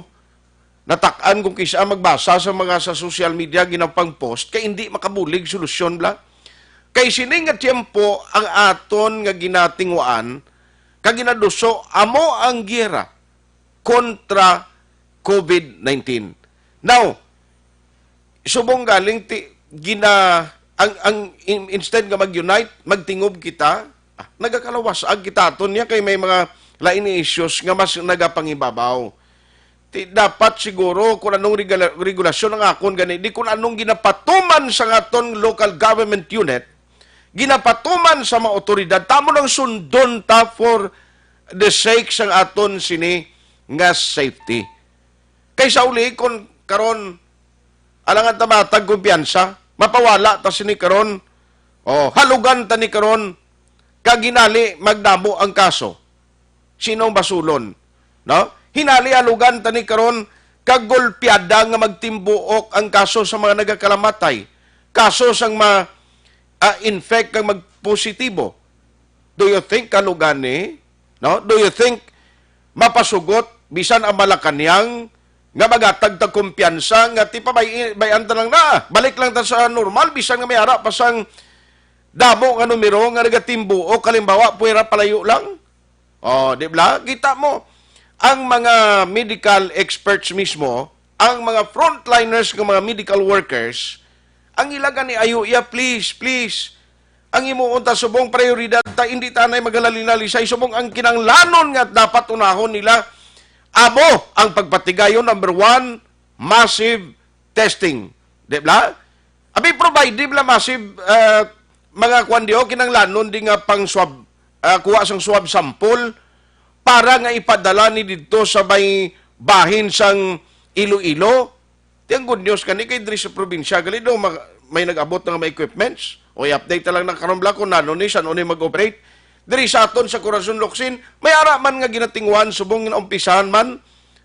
natak-an kung kaysa magbasa sa mga sa social media ginapang-post, kay hindi makabulig solusyon bla. Kay sini nga tiyempo ang aton nga ginatingwaan, kag ginaduso, amo ang giyera kontra COVID nineteen. Now, subong galing ti, gina, ang, ang in-, instead nga mag-unite, magtingob kita, ah, nagakalawas-ag kita aton niya kay may mga lain nga issues nga mas nagapangibabaw. Ti, dapat siguro kung anong regula-, regulasyon ang akon gani, di kung anong ginapatuman sa aton local government unit, ginapatuman sa mga otoridad, tamo nang sundon ta for the sake sang aton sini nga safety. Kay sa uli, kung karon, alangan ta matag kumpiyansa, mapawala ta sini karon, o, halugan ta ni karon, kag hinali magdamo ang kaso. Sino ang basulon? No? Hinali halugan ta ni karon, kag gulpiada nga magtimbuok ang kaso sa mga nagakalamatay, kaso sang ma, ah, infect kag magpositibo. Do you think halugan ni? No? Do you think mapasugot bisan ang Malacañang nga magatag ta kumpiyansa nga ti pabay-, bay-an ta lang na, balik lang ta sa normal, bisan nga may ara pa sang damo nga numero nga nagatimbuok, halimbawa, puwera palayo lang? Oh, di ba? Kita mo, ang mga medical experts mismo, ang mga frontliners nga mga medical workers, ang ila gani ayo iya, please, please. Ang himuon ta subong prioridad ta, hindi ta anay maghalalin-halisay subong ang kinanglanon nga dapat unahon nila. Amo ang pagpatigayon, number one, massive testing. Di ba? Abi, provide, di ba, massive, ah, mga kwan diyo, kinanglanon di nga pang swab, ah, kuha sang swab sample para nga ipadala ni didto sa may bahin sang Iloilo. Ti ang good news kani kay diri sa probinsya gali do ma-, may nag-abot na nga mga equipments. O i-update na lang na karon bala kung nano ni, san-o ni mag-operate. Diri sa aton sa Corazon Locsin, may ara man nga ginatinguhan subong nga naumpisahan man.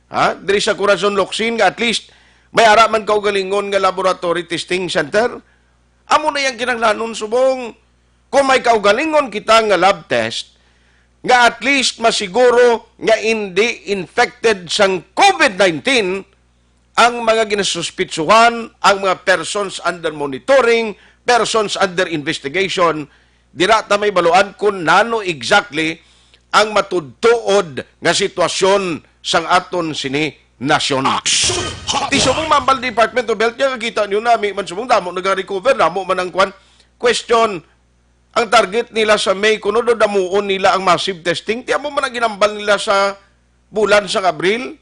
Ha? Diri sa Corazon Locsin nga at least may ara man kaugalingon nga laboratory testing center. Amo na yang kinahanglanon subong. Kung may kaugalingon kita nga lab test, nga at least masiguro nga hindi infected sang COVID nineteen ang mga ginasuspitsuhan, ang mga persons under monitoring, persons under investigation, dira ta may baluan kung nano exactly ang matudtuod nga sitwasyon sang aton sini nasyon. Action Hotline. Ti subong mambal Department of Health, nga kakita niyo nami man subong damo nag-recover, damo man ang kwan. Question, ang target nila sa May, kuno do damuon nila ang massive testing. Ti amo man ang ginambal nila sa bulan sang Abril.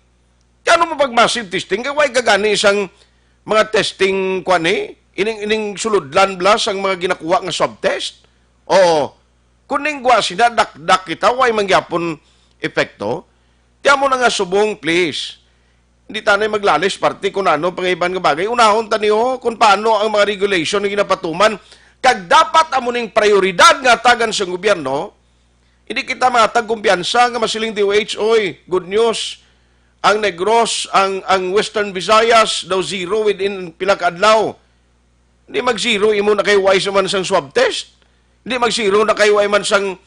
Ti ano mo pag massive testing? Kay way ka gani isang mga testing, kwan, eh? Ining, ining suludlan bala sang mga ginakuha nga swab test? Oo. Kung ning gwa sina, dakdak kita, way man gyapon epekto. Ti amo na nga subong, please. Hindi tanay maglalis, parte, kung ano, pangiban nga bagay. Unahon ta niyo kung paano ang mga regulation nga ginapatuman. Kag dapat amo ning prioridad nga hatagan sa gobyerno. Hindi kita matag kumpiyansa nga masiling D O H, "Oy, good news. Ang Negros, ang, ang Western Visayas, daw zero within pila ka adlaw." Hindi mag-zero imo na kay way sa man sang swab test. Hindi mag-zero na kay way man sang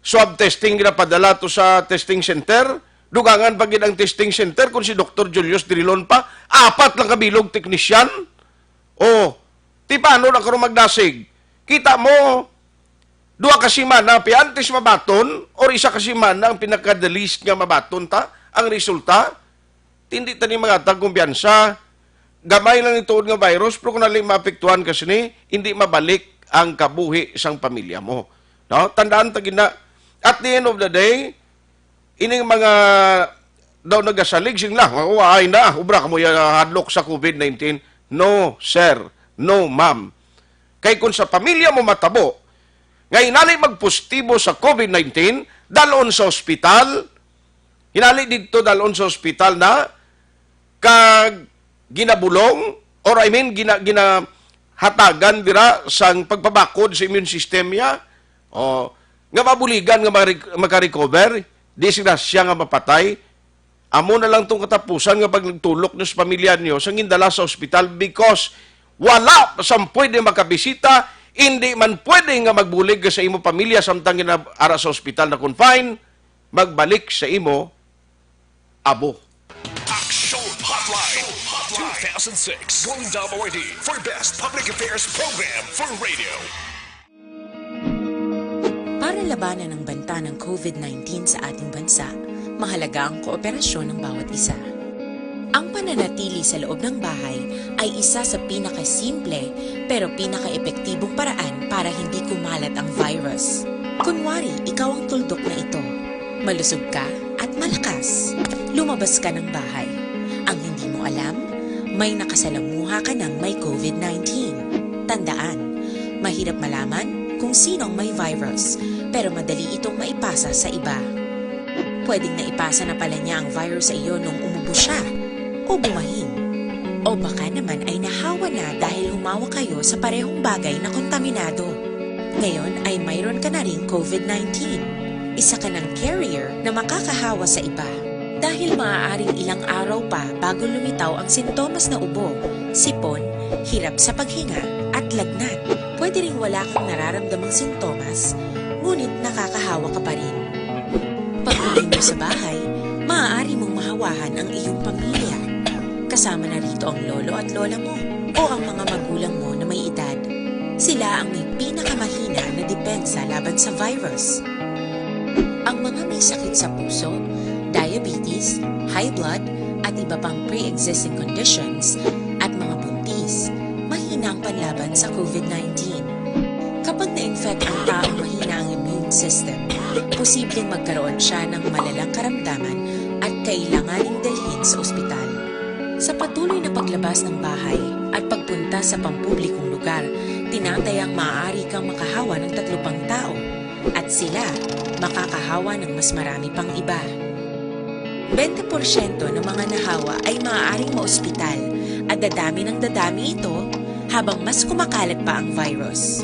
swab testing ginapadala to sa testing center. Dugangan pa gid ang testing center kung si Doktor Julius Drilon pa, apat lang kabilog teknisyan. O, ti paano na karon magdasig? Kita mo, duha ka semana piantes mabaton or isa ka semana ang pinaka-the least nga mabaton ta ang resulta. Hindi ta ni mangatag kumpiyansa. Gamay lang ni tuod nga virus, pero kung nali maapektuhan ka sini, hindi mabalik ang kabuhi sang pamilya mo. No? Tandaan ta gina, at the end of the day, ining mga daw nagasalig sing lang, "Oh, ay na, ubra ka mo ya hadlok sa covid nineteen." No, sir. No, ma'am. Kay kung sa pamilya mo matabo, nga hinali magpositibo sa covid nineteen, dalon sa ospital, hinali didto dalon sa ospital na kag ginabulong, or I mean, gina-, ginahatagan dira sang pagpabakod sa immune system niya, o, nga mabuligan nga mari-, makarecover, disgrasya nga mapatay. Amo na lang tong katapusan nga pagtulok niyo sa pamilya niyo sa gindala sa ospital, because wala sang pwede makabisita, hindi man pwede nga magbulig ka sa imo pamilya samtang gina-, ara sa ospital na confine, magbalik sa imo abo. Action Hotline two thousand six Golden Dome Awardee for Best Public Affairs Program for Radio. Para labanan ang banta ng covid nineteen sa ating bansa, mahalaga ang kooperasyon ng bawat isa. Ang pananatili sa loob ng bahay ay isa sa pinakasimple pero pinakaepektibong paraan para hindi kumalat ang virus. Kunwari, ikaw ang tuldok na ito. Malusog ka at malakas. Lumabas ka ng bahay. Ang hindi mo alam, may nakasalamuha ka ng may covid nineteen. Tandaan, mahirap malaman kung sino ang may virus, pero madali itong maipasa sa iba. Pwedeng naipasa na pala niya ang virus sa iyo nung umubo siya o bumahin. O baka naman ay nahawa na dahil humawak kayo sa parehong bagay na kontaminado. Ngayon ay mayroon ka na ring covid nineteen. Isa ka ng carrier na makakahawa sa iba. Dahil maaaring ilang araw pa bago lumitaw ang sintomas na ubo, sipon, hirap sa paghinga, at lagnat. Pwede ring wala kang nararamdamang sintomas, ngunit nakakahawa ka pa rin. Pag-uwi mo sa bahay, maaari mong mahawahan ang iyong pamilya. Kasama na rito ang lolo at lola mo o ang mga magulang mo na may edad. Sila ang may pinakamahina na depensa laban sa virus. Ang mga may sakit sa puso, diabetes, high blood, at iba pang pre-existing conditions, at mga buntis, mahina ang panlaban sa covid nineteen. Kapag na-infect ang taong mahina ang immune system, posibleng magkaroon siya ng malalang karamdaman at kailanganing dalhin sa ospital. Sa patuloy na paglabas ng bahay at pagpunta sa pampublikong lugar, tinatayang maaari kang makahawa ng tatlo pang tao, at sila makakahawa ng mas marami pang iba. Bente porsyento ng mga nahawa ay maaaring maospital at dadami ng dadami ito habang mas kumakalat pa ang virus.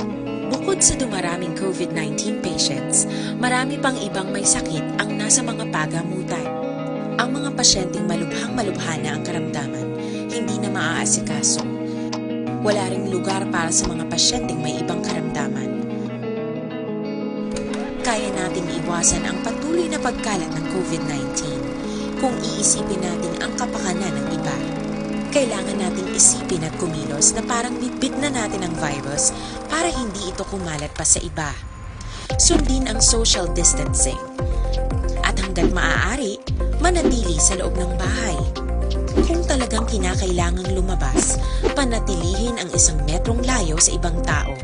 Bukod sa dumaraming covid nineteen patients, marami pang ibang may sakit ang nasa mga pagamutan. Ang mga pasyenteng malubhang-malubha na ang karamdaman, hindi na maaasikaso. Wala ring lugar para sa mga pasyenteng may ibang karamdaman. Kaya nating iwasan ang patuloy na pagkalat ng covid nineteen kung iisipin natin ang kapakanan ng iba. Kailangan nating isipin at kumilos na parang bitbit na natin ang virus para hindi ito kumalat pa sa iba. Sundin ang social distancing. At hanggat maaari, manatili sa loob ng bahay. Kung talagang kinakailangang lumabas, panatilihin ang isang metrong layo sa ibang tao.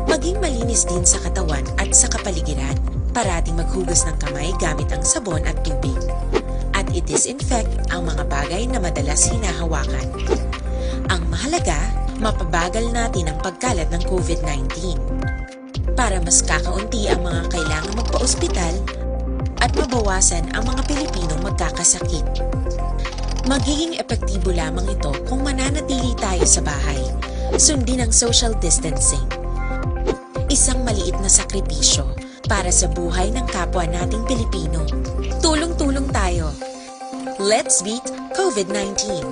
Maging malinis din sa katawan at sa kapaligiran. Parating maghugas ng kamay gamit ang sabon at tubig. At i-disinfect ang mga bagay na madalas hinahawakan. Ang mahalaga, mapabagal natin ang pagkalat ng covid nineteen. Para mas kakaunti ang mga kailangang magpa-ospital at mabawasan ang mga Pilipinong magkakasakit. Magiging epektibo lamang ito kung mananatili tayo sa bahay. Sundin ang social distancing. Isang maliit na sakripisyo para sa buhay ng kapwa nating Pilipino. Tulong-tulong tayo. Let's beat covid nineteen.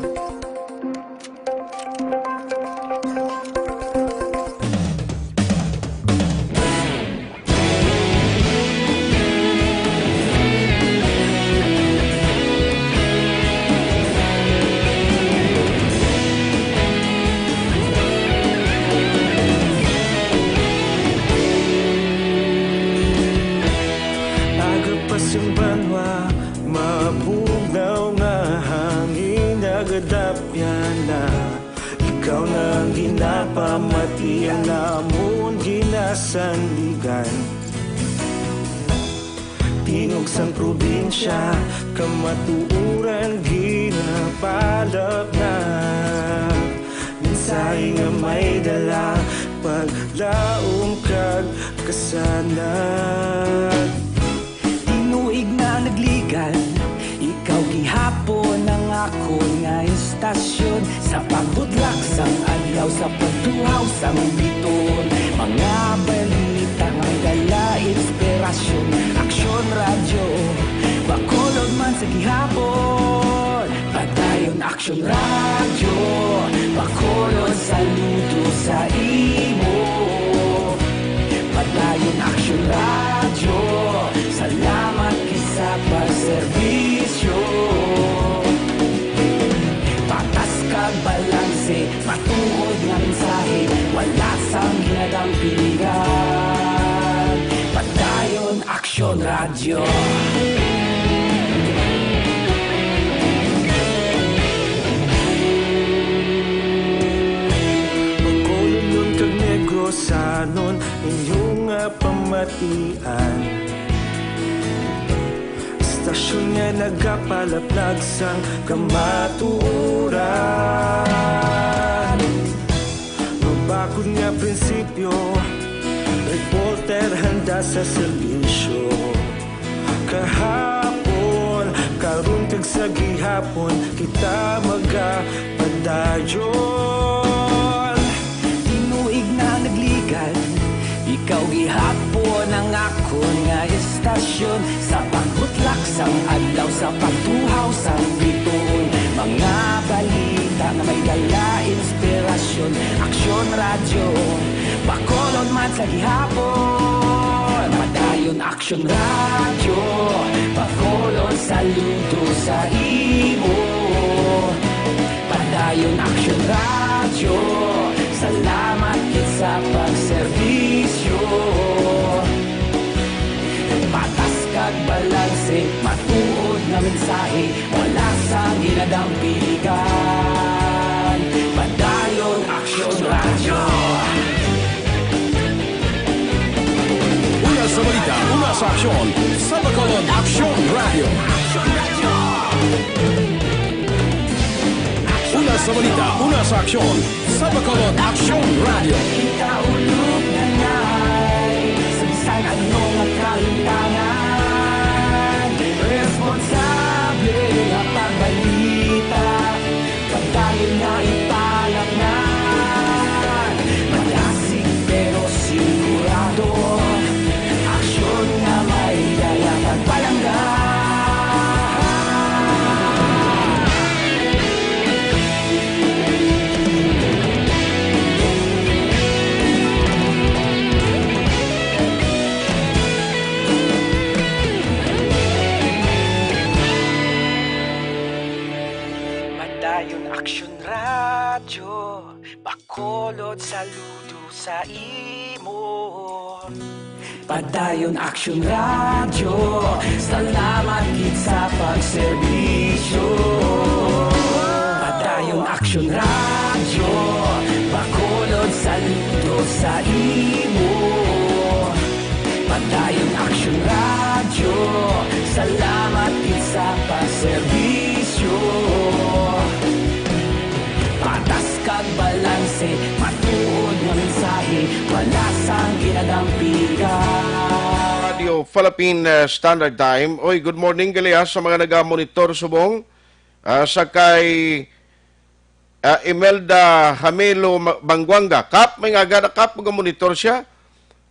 Mabugnaw nga hangin nagadapyan na. Ikaw na ang ginapamati, ang amon ginasandigan. Tingog sang probinsya, kamatuoran ginapalap na. Mensahe nga may dala, paglaom kag kasanag. Tinuig na nagligad, ikaw gihapon ang akon nga istasyon. Sa pagbutlak sang adlaw, sa pagtuhaw sang bituon, mga balita nga may dala inspirasyon. Aksyon Radyo, Bacolod man sa gihapon. Padayon Aksyon Radyo, Bacolod, saludo sa imo. Padayon Aksyon Radyo, salamat gid sa pagserbisyo. Patas kag balanse, matuod nga mensahe, wala sang ginadampigan. Padayon Aksyon Radyo. Bacolodnon kag Negrosanon, inyo nga pamatian. Istasyon nga nagapalaplag sang kamatuoran. Mabakod nga prinsipyo, reporter handa sa serbisyo. Kahapon, karon kag sa gihapon, kita magapadayon. Tinuig na nagligad, ikaw gihapon ang akon nga istasyon. Sa pagbutlak sang adlaw, sa pagtuhaw sang bituon, mga balita nga may dala inspirasyon. Aksyon Radyo, Bacolod man sa gihapon. Padayon Aksyon Radyo, Bacolod, saludo sa imo. Padayon Aksyon Radyo, salamat gid sa pagserbisyo. Patas kag balanse, matuod nga mensahe, wala sang ginadampigan. Padayon Aksyon Radyo. Una sa balita, una sa aksyon, sa Bacolod Aksyon Radyo. Una sa balita, una sa aksyon, sa Bacolod Aksyon Radyo. Kita ulog na ngay, sa bisan ano nga kahintangan, responsable nga pagbalita, pagdalin nga ipalaknan, malasig pero sigurado, aksyon nga may dala kag palangga. Padayon Aksyon Radyo, Bacolod, saludo sa imo. Padayon Aksyon Radyo, salamat gid sa pagserbisyo. Padayon Aksyon Radyo, Bacolod, saludo sa imo. Padayon Aksyon Radyo, salamat gid sa pagserbisyo. Patas kag balanse, matuod nga mensahe, wala sang ginadampigan. Radio Philippine, uh, Standard Time. Oy, good morning gali, ah, sa mga naga-monitor subong, ah, sa kay, ah, Imelda Hamelo Ma-, Bangguanga. Kap, may nga gana, Kap, mag-monitor siya.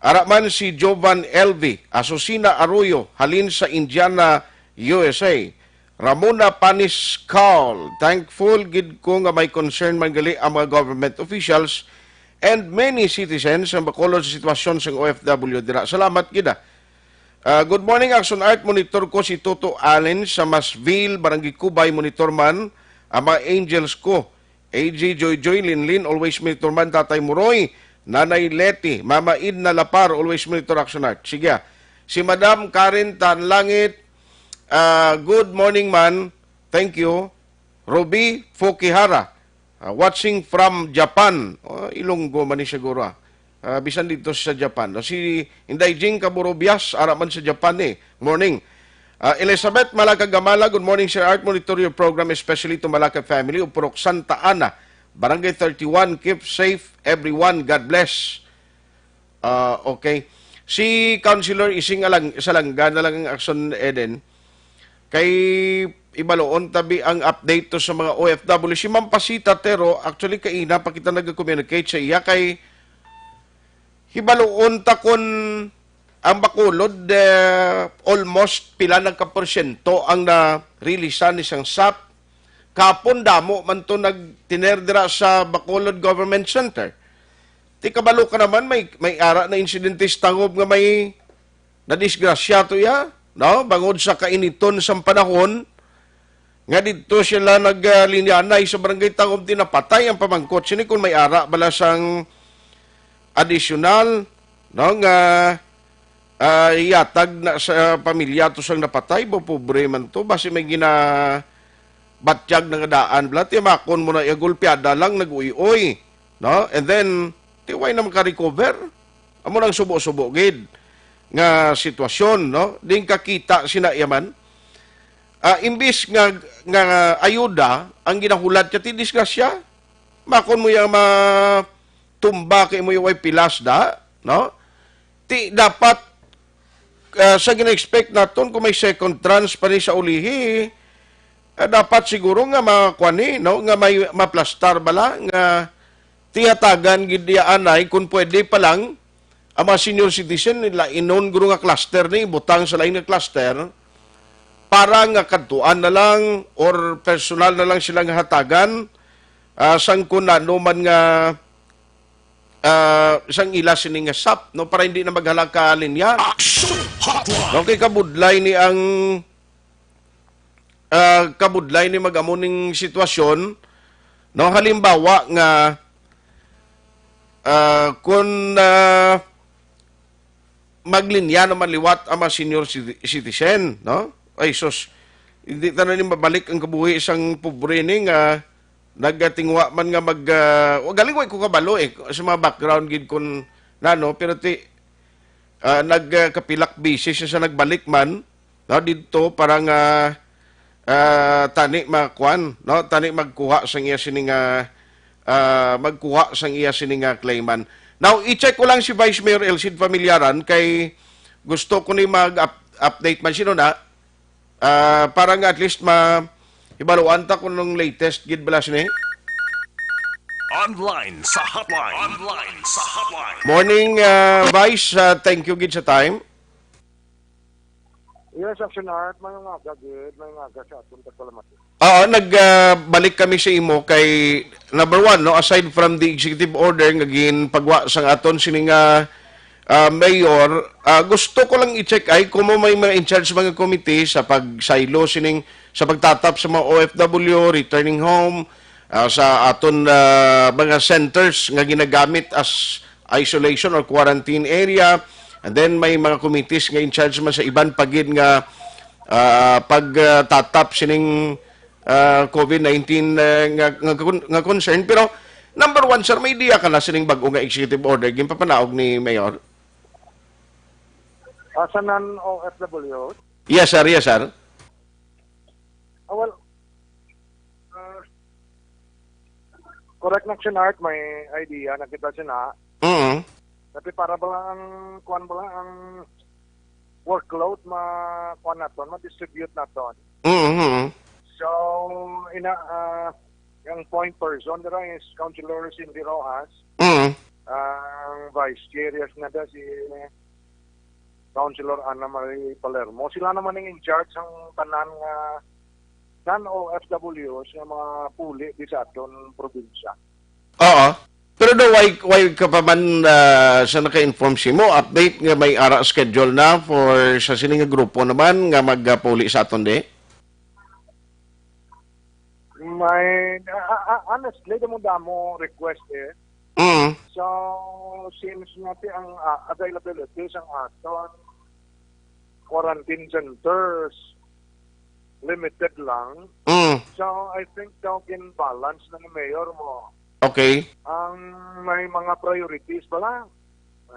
Ara man si Jovan Elvi, Asusina Arroyo, halin sa Indiana, U S A. Ramona Panis Carl, thankful gid ko nga may concern man gali ang mga government officials and many citizens ang Bacolod sa sitwasyon sang O F W dira. Salamat gid, ah. Ah, good morning, Action Art. Monitor ko si Toto Allen sa Masville, Barangay Cubay. Monitor man ang mga angels ko. A J Joy Joy Linlin, always monitor man. Tatay Muroy, Nanay Leti, Mama Edna Lapar, always monitor Action Art. Sige, ah. Si Madam Karen Tanlangit, Ah, good morning, man. Thank you. Ruby Fukihara, ah, watching from Japan. Oh, Ilonggo man ni siguro, ah. Ah, bisan dito sa Japan. Ah, si Inday Jing Kaburubias, ara man sa Japan, eh. Morning. Ah, Elizabeth Malaka Gamala, good morning, Sir Art. Monitor your program, especially to Malaka family of Purok Santa Ana, Barangay thirty-one. Keep safe, everyone. God bless. Ah, okay. Si Councilor Ising Alang-, Salanga na lang ang action, Eden. Kay ibaluon tabi ang update to sa mga O F W. Si Ma'am Pasita, Tero, actually, kaina pa kita nag-communicate sa iya kay hibaluon ta kun ang Bacolod, eh, almost pila nagka porsyento ang na-releasean ni sang sap. Kapon damo man to nagtiner dira sa Bacolod Government Center. Ti kabalo ka naman, may, may ara na insidente sa tangob nga may nadisgrasya to iya, no? Bangod sa kainiton sang panahon, nga didto sila naglinyanay sa barangay Tangom, ti napatay ang pamangkot sini. Kung may ara bala sang additional, no, nga, ah, iyatag na sa pamilya to sang napatay, bo, pobre man to, basi may ginabatyag na nga daan bala, timakon mo na iya, gulpiada lang, nag-uy-uy, no? And then, ti way na maka-recover. Amo nang subo-subo gid nga sitwasyon, no? Din kakita sina iya man. Ah, imbis nga, nga ayuda ang ginahulat niya, ti disgrasya. Makon mo yang matumba kay mo yung way pilas da, no? Ti dapat, ah, sa gina-expect naton, kung may second tranche pa ni sa ulihi, ah, dapat siguro nga makuan ni, no, nga may maplastar bala nga tiyatagan gid niya anay, kung pwede pa lang, ang mga senior citizen nila inon guro nga cluster ni, butang sa lain nga cluster, para nga kadtuan na lang or personal na lang sila nga hatagan, ah, sang kun ano man nga, ah, sang ila sini nga sap, no, para hindi na maghalaka linya. Action Hotline! Okay, kabudlay ni ang, ah, kabudlay ni mag-amo ning sitwasyon, no? Halimbawa nga, ah, kun, ah, maglinya naman liwat ang mga senior citi-, citizen, no? Ay, sus, hindi ta na ni mabalik ang kabuhi sang pobre ni nga nagatingwa man nga mag, ah, wa-, galing wa ko kabalo, eh, sa mga background gid kun nano, pero ti, ah, nagkapilak busy siya sa nagbalik man, no, didto para nga, ah, tani makuan, no, tani magkuha sang iya sini nga, ah, magkuha sang iya sini nga claim man. Now, i-check ko lang si Vice Mayor Elcid Familiaran kay gusto ko ni mag-up-, update man sino na, ah, para nga at least ma-, hibaluan ta kung nung latest gid bala sini. Online sa hotline. Online sa hotline. Morning, ah, Vice. Ah, thank you gid sa time. Yes, Action Art, may mga aga gid, may mga aga sa aton, salamat. Oo, nag, ah, balik kami sa imo kay, number one, no, aside from the executive order nga ginpagwa sang aton sini nga, ah, mayor, ah, gusto ko lang i-check ay kung mo may mga in charge mga committee sa pagsaylo sining, sa pagtatap sa mga O F W, returning home, ah, sa aton, ah, mga centers nga ginagamit as isolation or quarantine area. And then may mga committees nga in charge man sa iban pa gid nga, ah, pagtatap sining, ah, COVID nineteen, ah, nga, nga, nga concern. Pero number one, sir, may idea ka na sining bag-o nga executive order ginpapanaog ni Mayor? Ah, sa non-O F W? Yes, sir. Yes, sir. Ah, well, ah, correct na, Action Art, may idea na kita sina. Mm. Tapi para bala ang, kuan bala ang workload ma, kuan naton, ma-distribute naton. Mm, mm. So, ina, ah, ang point person dira is Councilor Cindy Rojas. Mm. Ang vice chair, yes, na da si Councilor Anna Marie Palermo. Sila naman ang in charge sang tanan nga non-O F Ws nga mga puli di sa aton probinsya. Oo. Pero do, why, why ka pa man, ah, sa naka-inform si mo, update nga may ara schedule na for sa sini nga grupo naman nga magpuli sa aton di? May, ah, ah, ah, honestly, damo-damo request eh. Mm. So, since nga ti ang, ah, availability sang aton quarantine centers, limited lang. Mm. So, I think daw gin-balance na ni Mayor mo. Okay. Ang may mga priorities pala,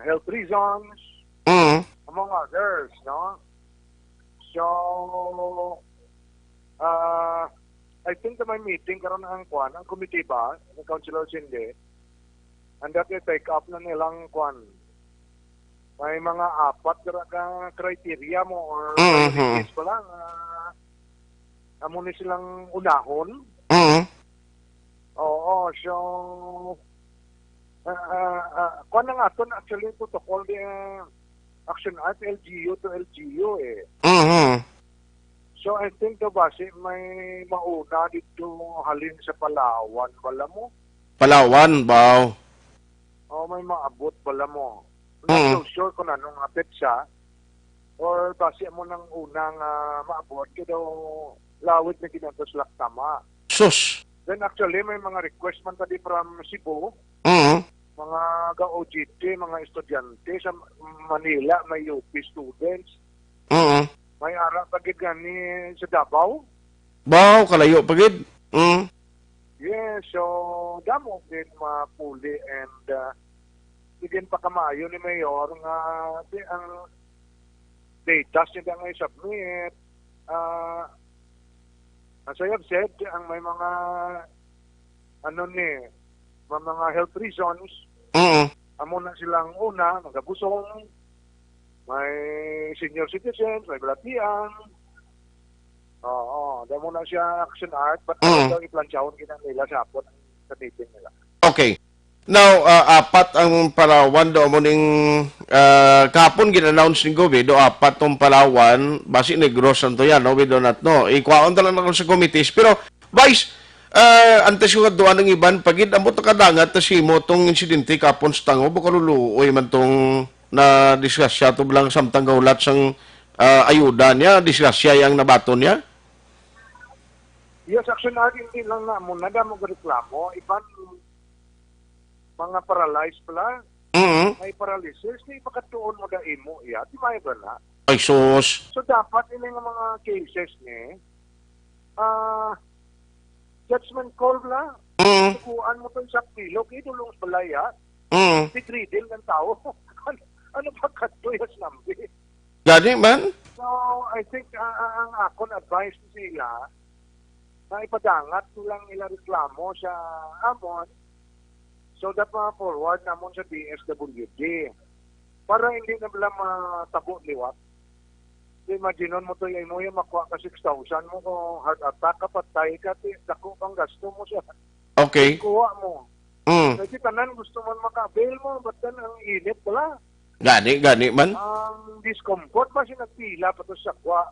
health reasons, Mm. among others, no? So, uh, I think na may meeting karon ang kwan, ang committee ba, ni Councilor Cindy, and that i-take up na nilang kwan. May mga apat ka, ka criteria mo or Mhm. priorities pala nga amo ni silang unahon. Mm. Oo, so, uh, uh, uh, kwan ang aton actually protocol di uh, Action Art, L G U to L G U eh. Mhm. So I think daw basi may mauna dito halin sa Palawan, wala mo? Palawan, baw. O may maabot, wala mo? Not Mm. so sure kung anong apit siya. Or basi mo nang una nga maabot, kaya daw lawig na ginatos laktama. Sus. Then actually, may mga request man tadi from Cebu, Mm. mga ga-O J T, mga estudyante sa Manila, may U P students, Mm. may ara pa gid gani sa Davao. Baw, kalayo pa gid. Mm. Yes, so damo gid mapuli and uh, gid pa kamaayo ni Mayor nga di ang data sila nga i-submit. Uh, as I have said, ang may mga ano ni, may mga health reasons, Mm. amo na silang una, magabusong, may senior citizens, may balatian. Oo, damo na siya Action Art, but Mm. daw iplansyahon gid nila sa hapon ang sa meeting nila. Okay. Now, ah, apat ang Palawan do mo ning ah, kahapon gin-announce ni Gobi do apat tong Palawan, basi Negros ang to yan, no? We do not know. Ikwaon ta lang ako sa committees. Pero, Vice, ah, antes ko kaduan ang iban, pagid ambot nakadangat ta simo tong insidente kahapon sa Tango, baka luluoy man tong na disgrasya to lang samtang gahulat sang ah, ayuda niya, disgrasya yang nabaton niya? Yes, Action Art, hindi lang namo, nadamo reklamo. Iban mga paralyzed pala, Mm. may paralysis, di makatuon mo da imo, iya, di may ba na? Ay, sus. So dapat ini nga mga cases ni ah judgment call na. Mm. Kuan mo to sa pilo, kay dulong balaya, Mm. di gridil ng tao. Ano, ano ba kadto yung sinambi? Gani man? So, I think ah, ah, ang akon advice sa ila, na ipadangat nilang ila reklamo sa amon so that ma-forward namon sa D S W D para hindi na sila matabo liwat. So, imagine mo to, yung mo yung makuha ka six thousand mo, kung heart attack ka, patay ka, ti, dako pang gasto mo sa Okay. kuha mo. Mm. Kasi tanan gusto man maka-avail mo, but then ang init pala. Gani, gani man. Ang discomfort ba siya nagpila pa to sa kuha?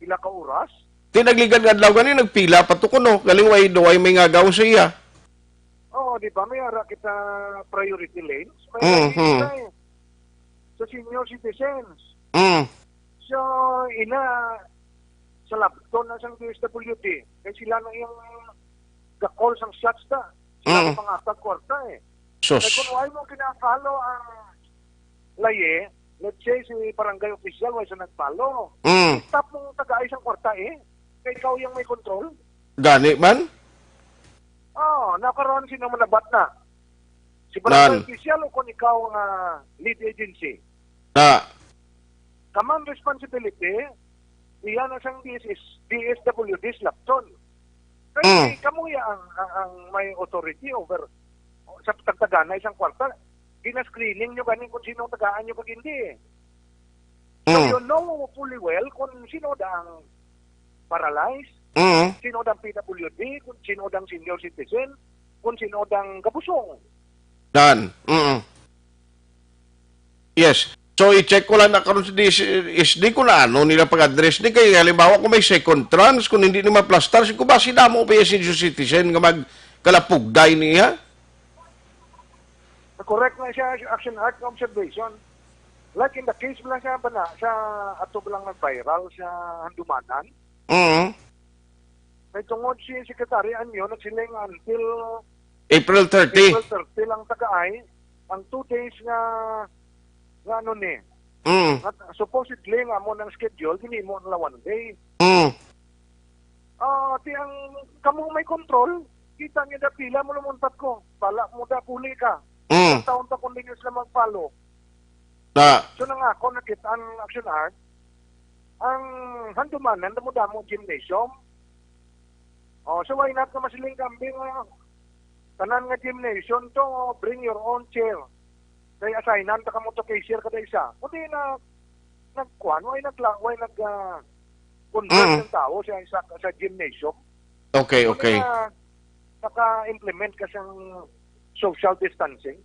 Pila ka oras? Tinagligan nga adlaw gani nagpila pa to kuno. Galing way do ay may ngagaw sa iya. Oo, di ba? May ara kita priority lanes. May Mhm. ara kita eh. Sa senior citizens. Mm. So, ina, sa labton na sang D S W D. Kay sila na yung ga-call sang shots ta. Sila Mm. ang mga atag kwarta eh. Kay Sus. kung wala mo kinapalo ang laye, let's say si barangay official, wala siya nagpalo. Mm. Stop mong tagai sang kwarta eh. Kay ikaw yung may control. Gani man? Oh, nakaroon sino manabat na. Si barangay Nan. Official o kung ikaw nga lead agency. Na. Common responsibility, iyan na sang D S S, D S W D sa labton. Kay Mm. kamo ya ang, ang, ang may authority over sa pagtagana isang kwarta. Gina-screening nyo ganin kung sino tagaan nyo kag hindi eh. So Mm. you know fully well kung sino da ang paralyzed, Mm. sino da ang P W D, kung sino da ang senior citizen, kung sino da ang gabusong. Dan. Mm. Yes. So, i-check ko lang na karon sa D S S D kung ano nila pag-address ni kay halimbawa kung may second trans, kung hindi ni maplastar, si kubasi damo pa yung senior citizen nga magkalapugday niya. Correct na siya, Action Art, nga observation. Like in the case lang siya ba na, sa ato ba lang nag-viral sa Handumanan, Mm. may tungod si Secretary Anyo nagsiling until April thirty. April thirty lang tagaay, ang two days nga nga ano ni, Mm. nga supposedly nga mo nang schedule, ginimo nila one day. Mm. Kamo may control, kita niyo da pila mo lumuntat ko. Bala mo da puli ka. Mm. Taon ta kung di niyo sila mag-follow. Na, So, nang ako nakita ang Action Art, ang handumanan, damo-damo gymnasium. Oh, so why not na masiling kambing nga tanan nga gymnasium to, bring your own chair. Kay assignan ta kamo to cashier kada isa. Kundi na nagkuan, why nagla-, why nag, ah, convert Mm. ng tao sa, sa, sa gymnasium? Okay, Kundi okay. na naka-implement ka sang social distancing.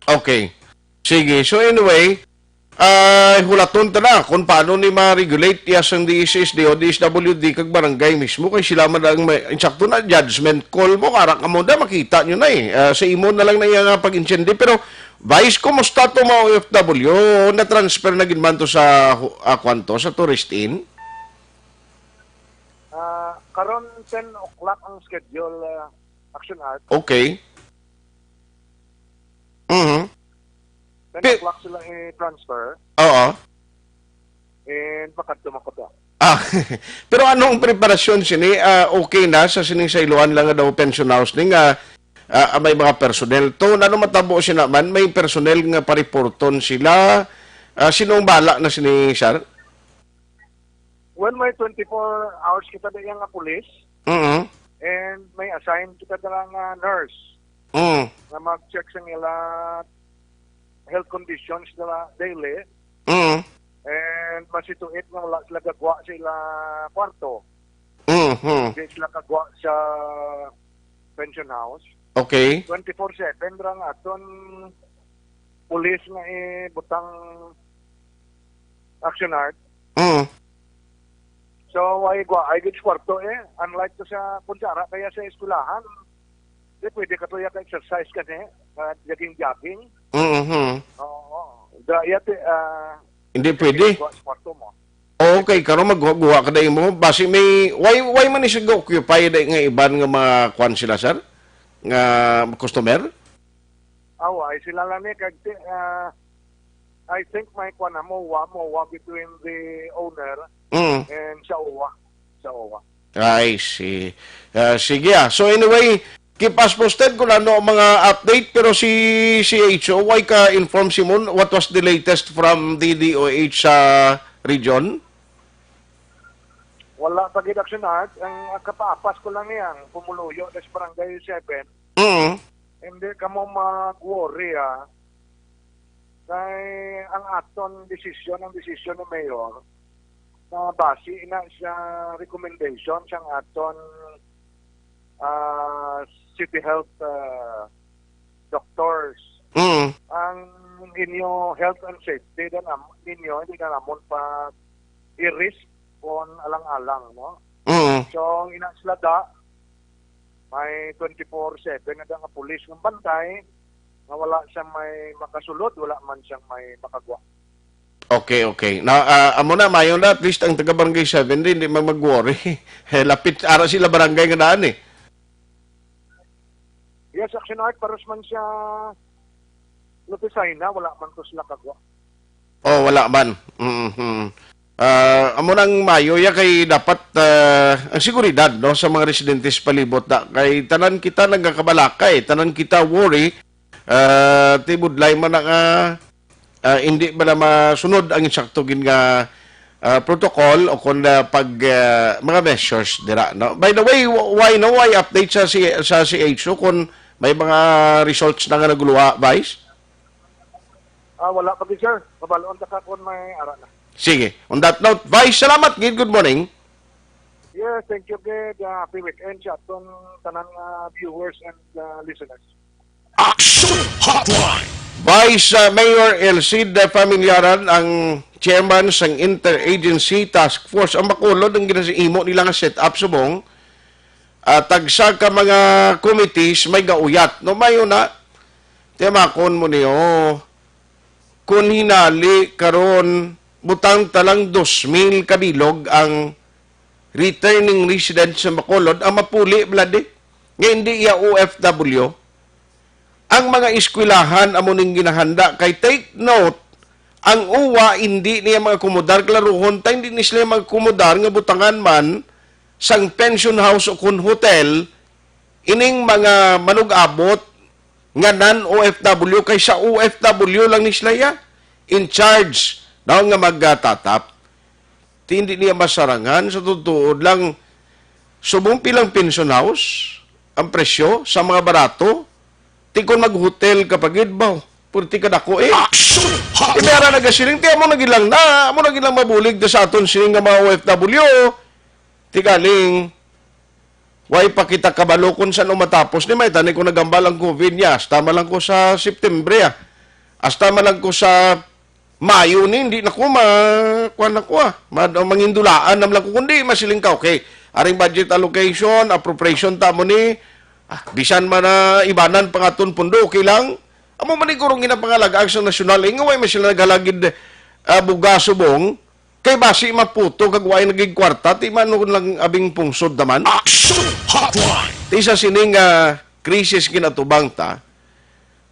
Okay. Sige. So anyway, ah, hulaton ta na kung paano ni ma-regulate iya sang D S S D o D S W D kag barangay mismo, kay sila man ang may, insakto na, judgment call mo, kara kamo da, makita nyo na eh. Ah, sa imo na lang na iya nga pag-intindi. Pero, Vice, kumusta to mga O F W? Na-transfer na gid man to sa, ah, kwan to, sa Tourist Inn? Ah, karon ten o'clock ang schedule, ah, Action Art. Okay. Mhm. Ten Pi- o'clock sila i-transfer. Oo. And makadto man ko to. Ah, pero anong preparasyon sini? Ah, okay na sa sining sayloan lang nga daw pension house ni nga, ah, may mga personnel to. Ano matabo sina man? May personnel nga pariporton sila? Ah, sino ang bala na sini, sir? Well, may twenty-four hours kita diyan nga police. Mm-hmm. And may assign kita dala nga nurse Mm. nga mag-check sa ila health conditions nila daily. Mm. And masituit nga wala sila gagwa sa ila kwarto. Mm-hmm. Di sila kagwa sa pension house. Okay. Twenty-four seven ra nga aton police nga ibutang Action Art. Mm. So, ay gwa, ay gid kwarto eh. Unlike to sa, kung sa ara kaya sa eskwelahan, di pwede ka to ya ka exercise ka ni, ah, jogging-jogging. Mm-hmm. Oo. Da, yate, ah, Hindi pwede. Gwa sa kwarto mo. Okay, karon magguha-guha ka dai mo. Basi may, why, why man ni siya occupy dai nga iban nga mga kwan sila, sir? Nga customer? Awa, ay sila lang ni kag ti-, ah, I think may kwan na, MOA, MOA between the owner Mm. and sa OWWA. Sa OWWA. I see. Ah, sige, ah. So anyway, keep us posted kung ano ang mga update. Pero si C H O, why ka inform, Simon? What was the latest from the D O H sa region? Wala pa gid, Action Art. Ang kapaapas ko lang niya, ang pumuluyo sa Barangay seven. Mm. Hindi ka mo mag-worry, ah. Kay ang aton desisyon, ang desisyon ni Mayor, na base na sa recommendation sang aton, ah, city health, ah, doctors. Mm. Ang inyo health and safety, dan am-, ninyo, hindi na namon pa i-risk kon alang-alang, no? Mm. So, ang ina sila da, may twenty-four seven na da nga pulis nga bantay, nga wala siya may makasulod, wala man siyang may makagwa. Okay, okay. Na, ah, amo na, mayo na, at least ang taga Barangay seven din, di man mag-worry. Eh, lapit, ara sila barangay nga daan eh. Yes, Action Art, paros man siya Lupisay na, wala man to sila kagwa. Oh, wala man. Mm-hmm. Ah, amo nang mayo ya kay dapat, ah, ang seguridad, no, sa mga residente sa palibot na kay tanan kita nagakabalaka eh, tanan kita worry, ah, tibudlay man na nga, ah, hindi ba na masunod ang insakto gid nga, ah, protocol o kon, ah, pag, ah, mga measures dira, no? By the way, wh-, why, no, why update sa C-, sa C H O kung may mga results na nga naguluha, Vice? Ah, wala pa gid, sir. Mabalon ta ka kung may ara na. Sige. On that note, Vice, salamat gid. Good morning. Yes, thank you gid. Ah, happy weekend sa aton tanan nga viewers and, ah, listeners. Action Hotline. Vice, ah, Mayor Elcid Familiaran ang chairman sang Interagency Task Force. Ang Bacolod, ang ginasimo nila nga set up subong, ah, tagsa ka mga committees may gauyat. No, mayo na, tiyamakon mo niyo, kun hinali karon, butang ta lang dos mil ka bilog ang returning residents sa Bacolod, ang mapuli, Vlade, nga hindi iya O F W. Ang mga eskwelahan amo ning ginahanda kay, take note, ang uwa hindi niya mag-akomodar, klaruhon ta, hindi ni sila mag-akomodar nga butangan man sang pension house o kon hotel, ining mga manug-abot nga non-O F W, kay sa O F W lang ni sila ya in charge, no, nga magtatap. Ti hindi niya masarangan, sa tutuod lang, subong pilang pension house ang presyo sa mga barato. Ti kon mag-hotel ka pa gid, baw, purti ka dako eh. Action Hotline! Ibera nagasiling, ti amo na gid lang na, amo na gid lang mabulig ta sa aton sining nga mga O F W. Ti galing, way pa kita kabalo kung saan matapos ni, may tani ko nagambal ang COVID niya, hasta man lang ko sa September, ah. Hasta man lang ko sa Mayo ni, hindi na ko ma-, kuwan na ko, ah. Ma-, mangindulaan na lang ko, kundi masiling ka, okay, aring budget allocation, appropriation ta mo ni, ah, bisan man na ibanan pa nga aton pundo, okay lang. Amo man ni gurong ginapangalagaan sa nasyonal, eh, nga way man sila naghalagid, ah, buga subong, kay basi maputo kag way naging kwarta, ti man lang abing pungsod naman. Action Hotline! Ti sa sining, ah, krisis ginatubang ta,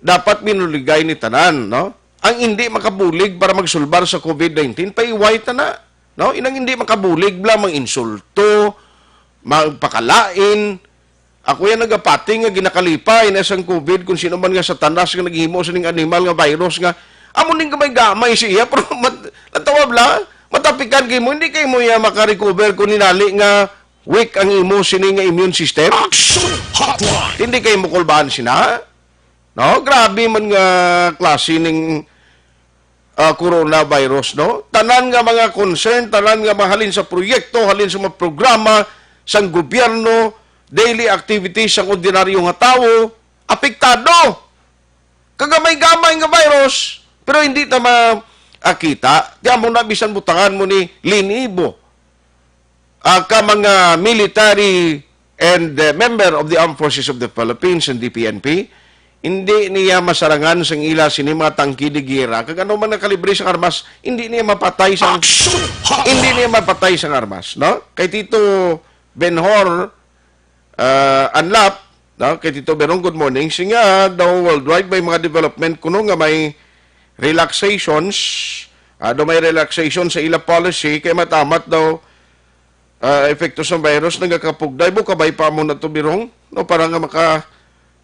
dapat minuligay ni tanan, no? Ang hindi makabulig para magsulbar sa COVID nineteen, paiway ta na, no? Inang hindi makabulig bala, mang insulto, magpakalain. Ako yan nagapati nga ginakalipay na sang COVID kung sino man nga satanas nga naghimo sa ning animal nga virus nga amo ning gamay-gamay siya, pero mat-, natawa bala, matapikan kay mo, hindi kay mo ya makarecover kung ninali nga weak ang imo sini nga immune system. Action Hotline! Hindi kay mo kulbaan sina. No, grabe man nga klase ning, ah, coronavirus, no? Tanan nga mga concern, tanan nga mga halin sa proyekto, halin sa mga programa sang gobyerno, daily activities sang ordinaryo nga tawo, apektado. Kagamay-gamay nga virus, pero hindi ta makita. Kaya mo na bisan butangan mo ni linibo, ah, ka mga military and, eh, member of the Armed Forces of the Philippines and D P N P, hindi niya masarangan sang ila sini mga tangke de guerra, kag ano man nga kalibre sang armas, hindi niya mapatay sang, Action Hotline! Hindi niya mapatay sang armas, no? Kay Tito Benhor, ah, Anlap, no? Kay Tito Berong, good morning. Siya daw worldwide may mga development kuno nga may relaxations, ah, daw may relaxation sa ila policy kay matamat daw, ah, epekto sa virus nagakapugday. Bukabay pa mo na to, Berong, no? Para nga maka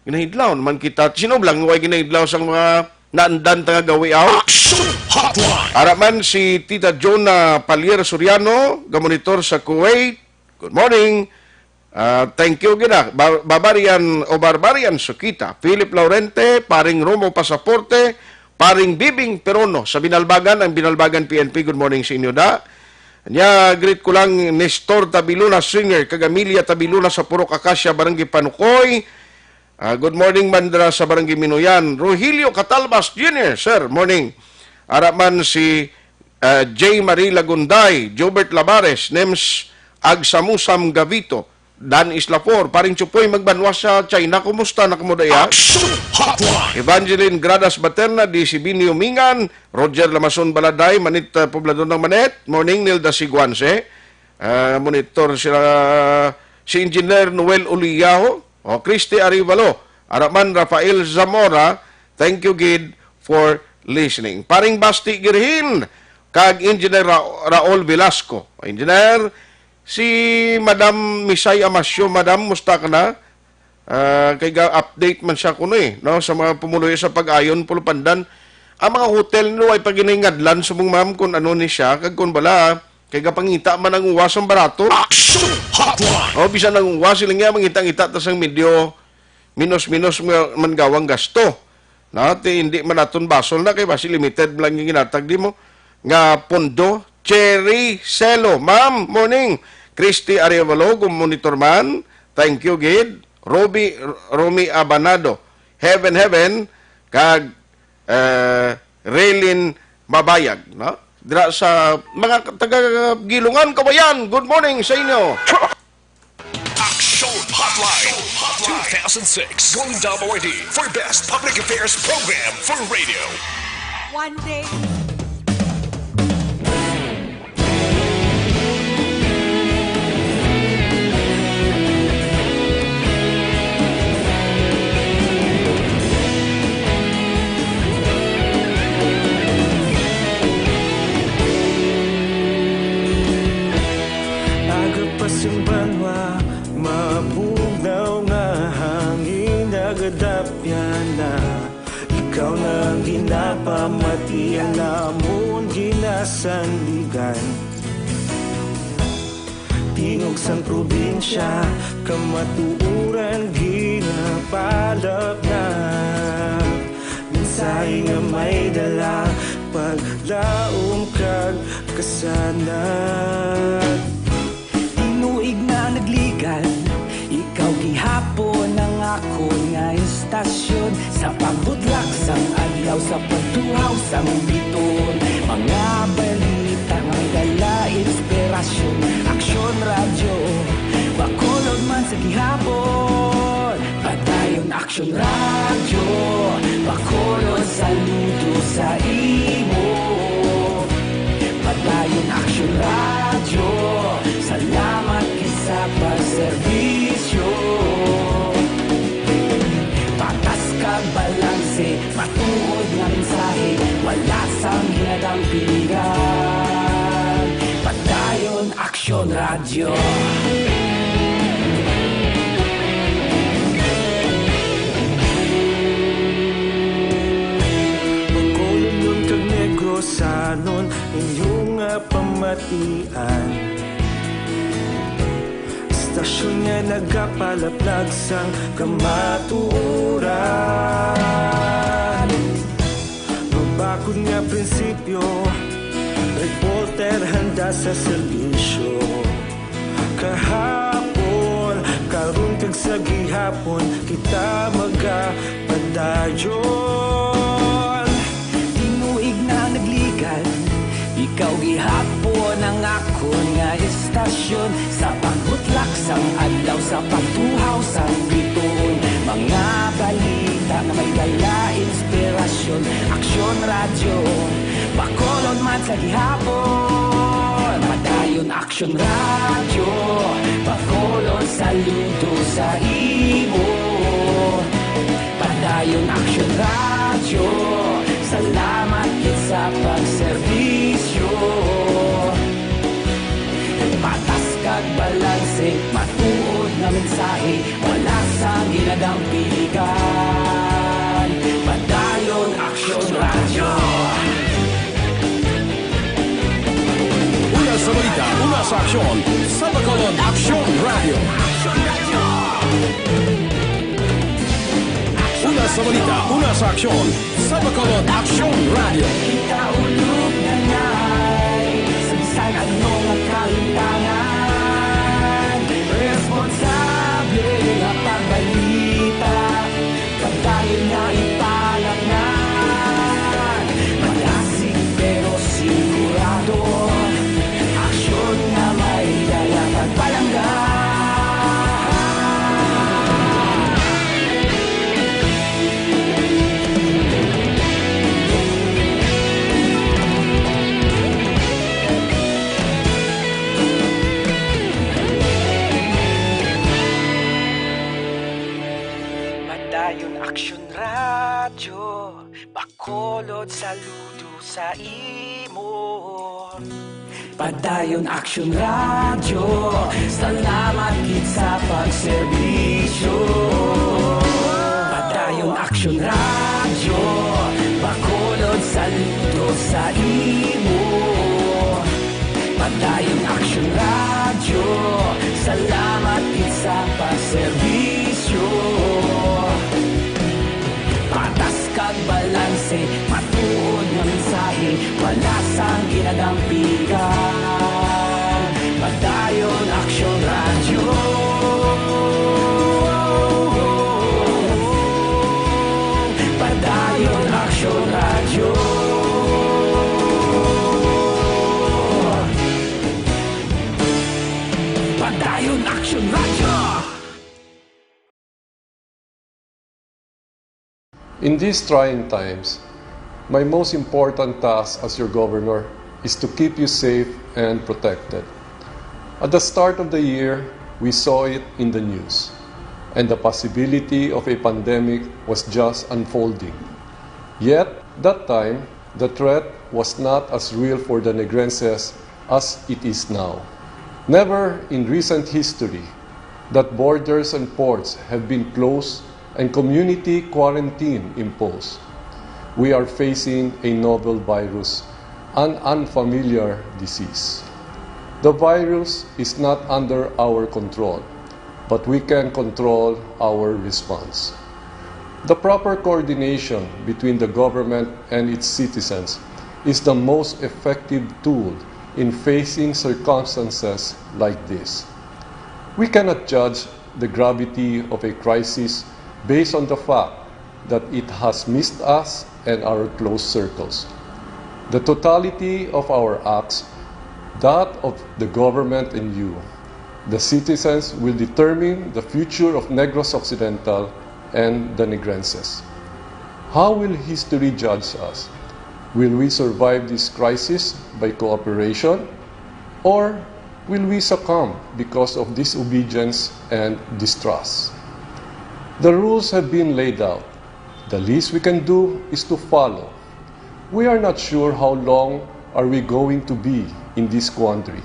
ginahidlaw naman kita. Sino lang way ginahidlaw sang mga naandan ta nga gawi, aw? Action Hotline! Ara man si Tita Jonah Palier Soriano, gamonitor sa Kuwait. Good morning. Ah, thank you gina. Ba-, Barbarian o Barbarian Sukita, Philip Laurente, Paring Romo Pasaporte, Paring Bibing Perono sa Binalbagan, ang Binalbagan P N P. Good morning sa inyo, da. Nya, greet ko lang Nestor Tabiluna Singer, kag Amelia Tabiluna sa Purok Acacia, Barangay Panukoy. Ah, good morning, Mandra sa Barangay Minuyan. Rogelio Catalbas Junior, sir, morning. Ara man si, ah, J Marie Lagunday, Jobert Lavares, Nems Agsamusam Gavito, Dan Islafor, Paring Chupoy Magbanwa sa China, kumusta na kamo daya? Action Hotline! Evangeline Gradas Baterna, D C Binio Mingan, Roger Lamason Baladay, Manit, ah, Poblador ng Manit, morning, Nilda Siguanse, ah, monitor sila, si Engineer Noel Uliyaho, o Christy Arivalo, Araman Rafael Zamora, thank you gid for listening. Paring Basti Girhin, kag Engineer Ra-, Raul Velasco. Engineer, si Madam Misay Amasio, Madam, musta ka na? Ah, kay ga-update man siya kuno eh, no, sa mga pumuluyo sa Pag-ayon, Pulupandan. Ang mga hotel nila ay paginingadlan sa mong ma'am kung ano ni siya, kag kung bala, kay gapangita man ang uwas ang barato. Action Hotline! O, bisan ang uwas, sila nga mangita-ngita ta sang medyo minos-minos nga man gawang gasto. Na, ti, hindi man naton basol na, kay basi limited lang yung ginatag di mo. Nga pondo, Cherry Celo. Ma'am, morning. Christy Arevalo, monitor man. Thank you, gid. Roby, Romy Abanado. Heaven, heaven. Kag, eh, Raylin Mabayag, no? Dira sa mga taga Gilungan, Kawayan, good morning sa inyo. Action Hotline two thousand six Golden Dome Awardee for Best Public Affairs Program for Radio. One day. Wa mabugnaw nga hangin nagadapyan na. Ikaw na ang ginapamati, ang lamon ginasandigan. Tingog sang probinsya, kamatuoran ginapalap na. Mensahe nga may dala, paglaom kag kasanag. Tinuig na nagligan, ikaw gihapon ang akon nga istasyon. Sa pagbutlak sang adlaw, sa pagtuhaw sang bituon, mga balita nga may dala inspirasyon. Aksyon Radyo, Bacolod man sa gihapon. Padayon Aksyon Radyo, Bacolod, saludo sa imo. Padayon Aksyon Radyo, salamat gid sa pagserbisyo. Patas kag balanse, matuod nga mensahe, wala sang ginadampigan. Padayon Aksyon Radyo. Bacolodnon kag Negrosanon, inyo nga pamatian. Istasyon nga nagapalaplag sang kamatuoran. Mabakod nga prinsipyo, reporter handa sa serbisyo. Kahapon, karon kag sa gihapon, kita magapadayon. Tinuig na nagligan, ikaw gihapon ang akon nga istasyon. Sa pagbutlak sang adlaw, sa pagtuhaw sang bituon, mga balita nga may dala inspirasyon. Aksyon Radyo, Bacolod man sa gihapon. Padayon Aksyon Radyo, Bacolod, saludo sa imo. Padayon Aksyon Radyo, salamat gid sa pagserbisyo. Patas kag balanse, matuod nga mensahe, wala sang ginadampigan. Padayon Aksyon Radyo. Una sa balita, una sa aksyon, sa Bacolod Aksyon Radyo. Una sa balita, una sa aksyon, sa Bacolod Aksyon Radyo. Kita ulog na ngay, sa bisan ano nga kalintangan, responsable nga pagbalita. Padayon nga ipalapnan, malasig pero sigurado. Aksyon nga may dala kag palangga. Padayon Aksyon Radyo, Bacolod, saludo sa imo. Padayon Aksyon Radyo, salamat gid sa pagserbisyo. Padayon Aksyon Radyo, Bacolod, saludo sa imo. Padayon Aksyon Radyo, salamat gid sa pagserbisyo. Patas kag balanse, matuod nga mensahe, wala sang ginadampigan. Padayon Aksyon Radyo. Padayon Aksyon Radyo. Padayon Aksyon Radyo. In these trying times, my most important task as your governor is to keep you safe and protected. At the start of the year, we saw it in the news, and the possibility of a pandemic was just unfolding. Yet, that time, the threat was not as real for the Negrenses as it is now. Never in recent history that borders and ports have been closed and community quarantine imposed. We are facing a novel virus, an unfamiliar disease. The virus is not under our control, but we can control our response. The proper coordination between the government and its citizens is the most effective tool in facing circumstances like this. We cannot judge the gravity of a crisis based on the fact that it has missed us and our close circles. The totality of our acts, that of the government and you, the citizens, will determine the future of Negros Occidental and the Negrenses. How will history judge us? Will we survive this crisis by cooperation, or will we succumb because of disobedience and distrust? The rules have been laid out. The least we can do is to follow. We are not sure how long are we going to be in this quandary,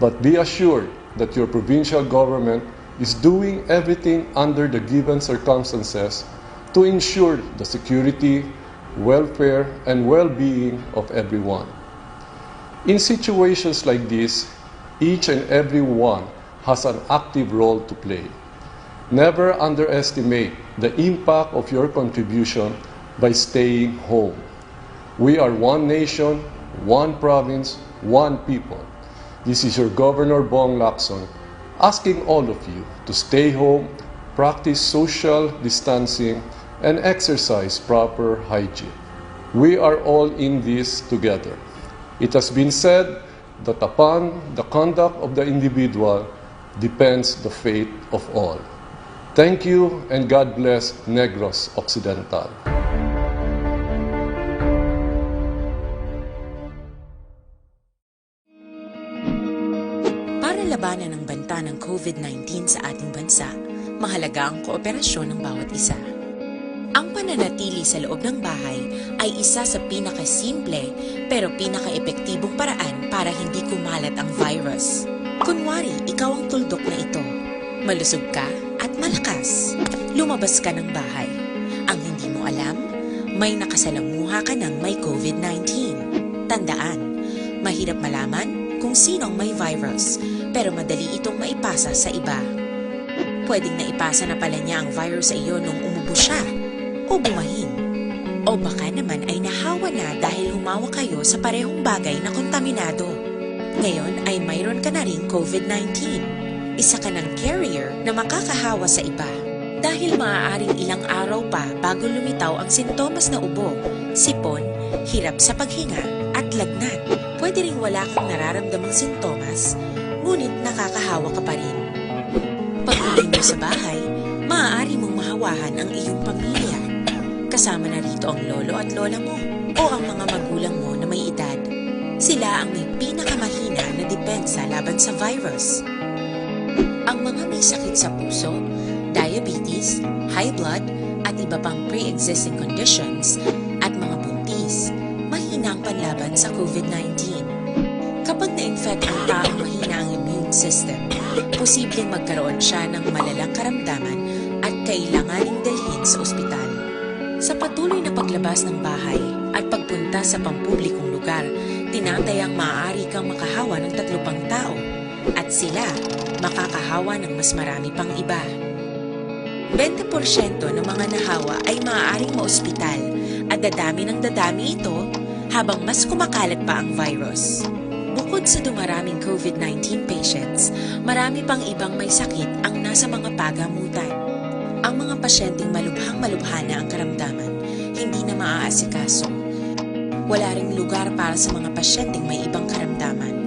but be assured that your provincial government is doing everything under the given circumstances to ensure the security, welfare, and well-being of everyone. In situations like this, each and every one has an active role to play. Never underestimate the impact of your contribution by staying home. We are one nation, one province, one people. This is your Governor Bong Lacson asking all of you to stay home, practice social distancing, and exercise proper hygiene. We are all in this together. It has been said that upon the conduct of the individual depends the fate of all. Thank you and God bless Negros Occidental. Para labanan ang banta ng COVID nineteen sa ating bansa, mahalaga ang kooperasyon ng bawat isa. Ang pananatili sa loob ng bahay ay isa sa pinakasimple pero pinakaepektibong paraan para hindi kumalat ang virus. Kunwari, ikaw ang tuldok na ito. Malusog ka at malakas. Lumabas ka ng bahay. Ang hindi mo alam, may nakasalamuha ka ng may COVID nineteen. Tandaan, mahirap malaman kung sino ang may virus, pero madali itong maipasa sa iba. Pwedeng naipasa na pala niya ang virus sa iyo nung umubo siya, o bumahin. O baka naman ay nahawa na dahil humawak kayo sa parehong bagay na kontaminado. Ngayon ay mayroon ka na ring COVID nineteen. Isa ka ng carrier na makakahawa sa iba. Dahil maaaring ilang araw pa bago lumitaw ang sintomas na ubo, sipon, hirap sa paghinga, at lagnat. Pwede ring wala kang nararamdamang sintomas, ngunit nakakahawa ka pa rin. Pag-uwi mo sa bahay, maaari mong mahawahan ang iyong pamilya. Kasama na rito ang lolo at lola mo o ang mga magulang mo na may edad. Sila ang may pinakamahina na depensa laban sa virus. Ang mga may sakit sa puso, diabetes, high blood, at iba pang pre-existing conditions, at mga buntis, mahina ang panlaban sa COVID nineteen. Kapag na-infect ang taong mahina ang immune system, posibleng magkaroon siya ng malalang karamdaman at kailanganing dalhin sa ospital. Sa patuloy na paglabas ng bahay at pagpunta sa pampublikong lugar, tinatayang maaari kang makahawa ng tatlo pang tao at sila makakahawa ng mas marami pang iba. Bente porsyento ng mga nahawa ay maaaring maospital at dadami ng dadami ito habang mas kumakalat pa ang virus. Bukod sa dumaraming COVID nineteen patients, marami pang ibang may sakit ang nasa mga pagamutan. Ang mga pasyenteng malubhang-malubha na ang karamdaman, hindi na maaasikaso. Wala ring lugar para sa mga pasyenteng may ibang karamdaman.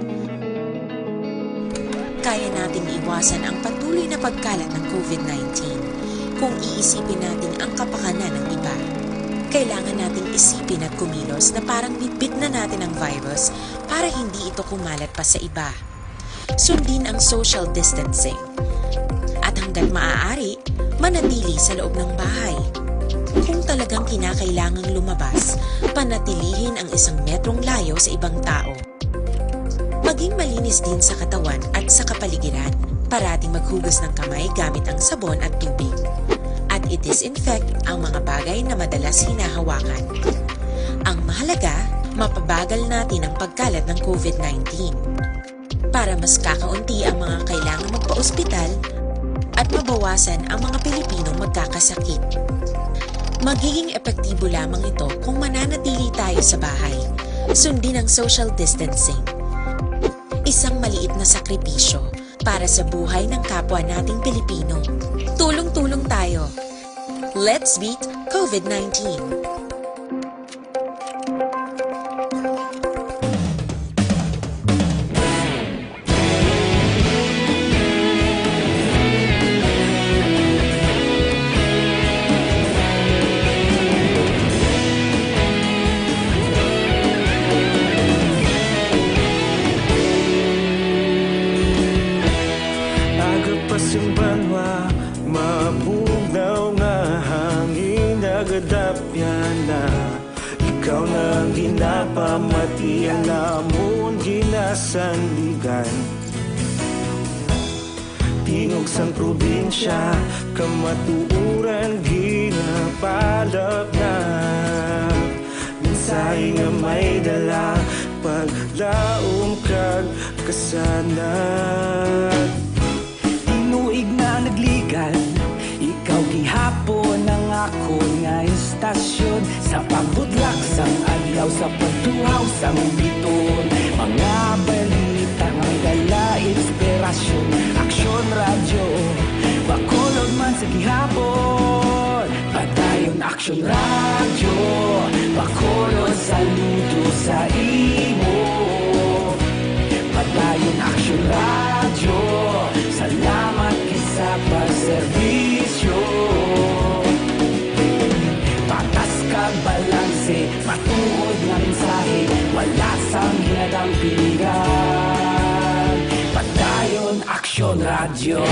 Kaya nating iwasan ang patuloy na pagkalat ng COVID nineteen kung iisipin natin ang kapakanan ng iba. Kailangan nating isipin at kumilos na parang bitbit na natin ang virus para hindi ito kumalat pa sa iba. Sundin ang social distancing. At hanggat maaari, manatili sa loob ng bahay. Kung talagang kinakailangang lumabas, panatilihin ang isang metrong layo sa ibang tao. Maging Maging malinis din sa katawan at sa kapaligiran. Parating maghugas ng kamay gamit ang sabon at tubig. At i-disinfect ang mga bagay na madalas hinahawakan. Ang mahalaga, mapabagal natin ang pagkalat ng covid nineteen. Para mas kakaunti ang mga kailangang magpa-ospital at mabawasan ang mga Pilipinong magkakasakit. Magiging epektibo lamang ito kung mananatili tayo sa bahay, sundin ang social distancing. Isang maliit na sakripisyo para sa buhay ng kapwa nating Pilipino. Tulong-tulong tayo. Let's beat covid nineteen. Aga pa sing banwa, mabugnaw nga hangin nagadapyan na. Ikaw na ang ginapamatian namon ginasandigan. Tingog sang probinsya, kamatuoran ginapalapnag. Mensahe nga may dala, paglaom kag kasanag. Tinuig na nagligan, ikaw gihapon ang akon nga istasyon. Sa pagbudlak sang adlaw, sa pagtuhaw sang biton, mga balita nga may dala inspirasyon. Aksyon Radyo, Bacolod man sa gihapon. Padayon Aksyon Radyo, Bacolod, saludo sa imo. Padayon Aksyon Radyo, salamat gid sa pagserbisyo. Patas kag balanse, matuod nga mensahe, wala sang ginadampigan. Padayon Aksyon Radyo.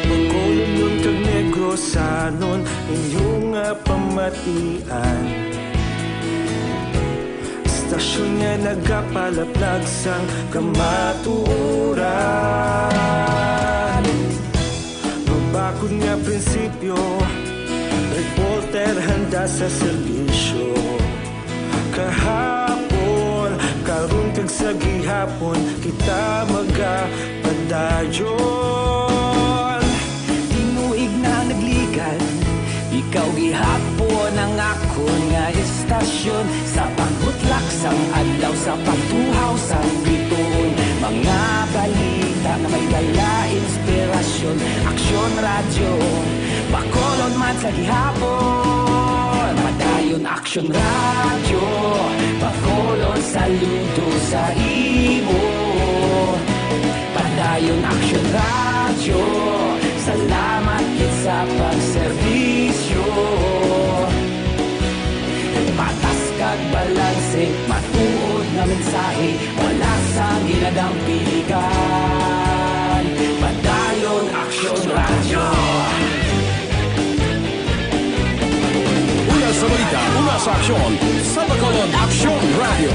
Bacolodnon kag Negrosanon, inyo nga pamatian. Istasyon nga nagapalaplag sang kamatuoran. Mabakod nga prinsipyo, reporter handa sa serbisyo. Kahapon, karon kag sa gihapon, kita magapadayon. Tinuig na nagligan, ikaw gihapon ang akon nga istasyon. Sa pagbutlak sang adlaw, sa pagtuhaw sang bituon, mga balita nga may dala inspirasyon. Aksyon Radyo, Bacolod man sa gihapon. Padayon Aksyon Radyo, Bacolod, saludo sa imo. Padayon Aksyon Radyo, salamat gid sa pagserbisyo. Patas kag balanse, matuod nga mensahe, wala sang ginadampigan. Padayon Aksyon Radyo. Una sa balita, una sa aksyon, sa Bacolod Aksyon Radyo.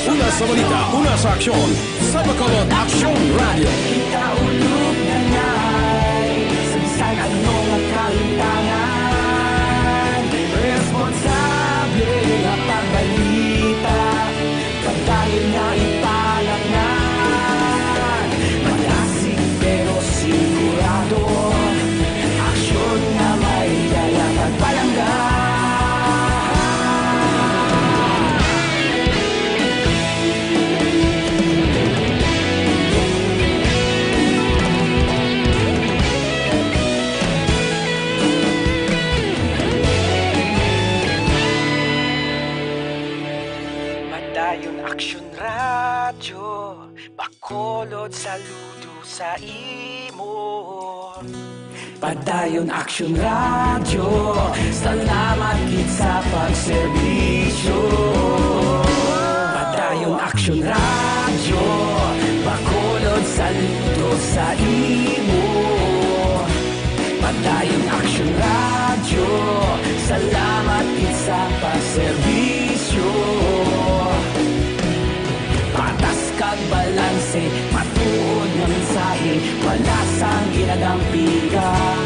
Una sa balita, una sa aksyon, sa Bacolod Aksyon Radyo. Kita ulog na ngay, sa bisan ano nga kalimtangan, responsable nga pagbalita. Padayon nga ipalangga, malasig pero sigurado. Aksyon nga may dala kag palangga. Padayon Aksyon Radyo, Bacolod, saludo sa imo. Padayon Aksyon Radyo, salamat gid sa pagserbisyo. Padayon Aksyon Radyo, Bacolod, saludo sa imo. Salamat gid sa pagserbisyo. Patas kag balanse, matuod nga mensahe, wala sang ginadampigan.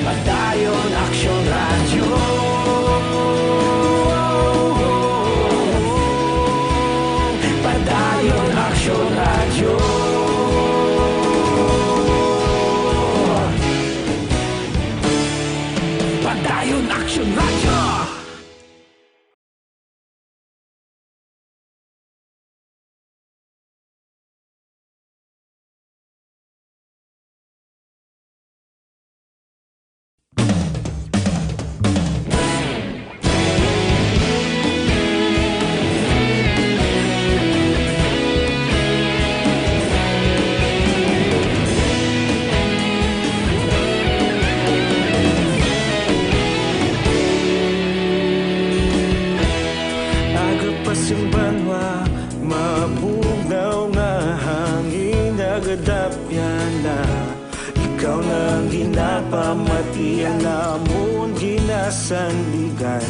Padayon Aksyon Radyo. Padayon Aksyon Radyo. Padayon Aksyon Radyo. Aga pa sing banwa, mabugnaw nga hangin nagadapyan na. Ikaw na ang ginapamatian namon ginasandigan.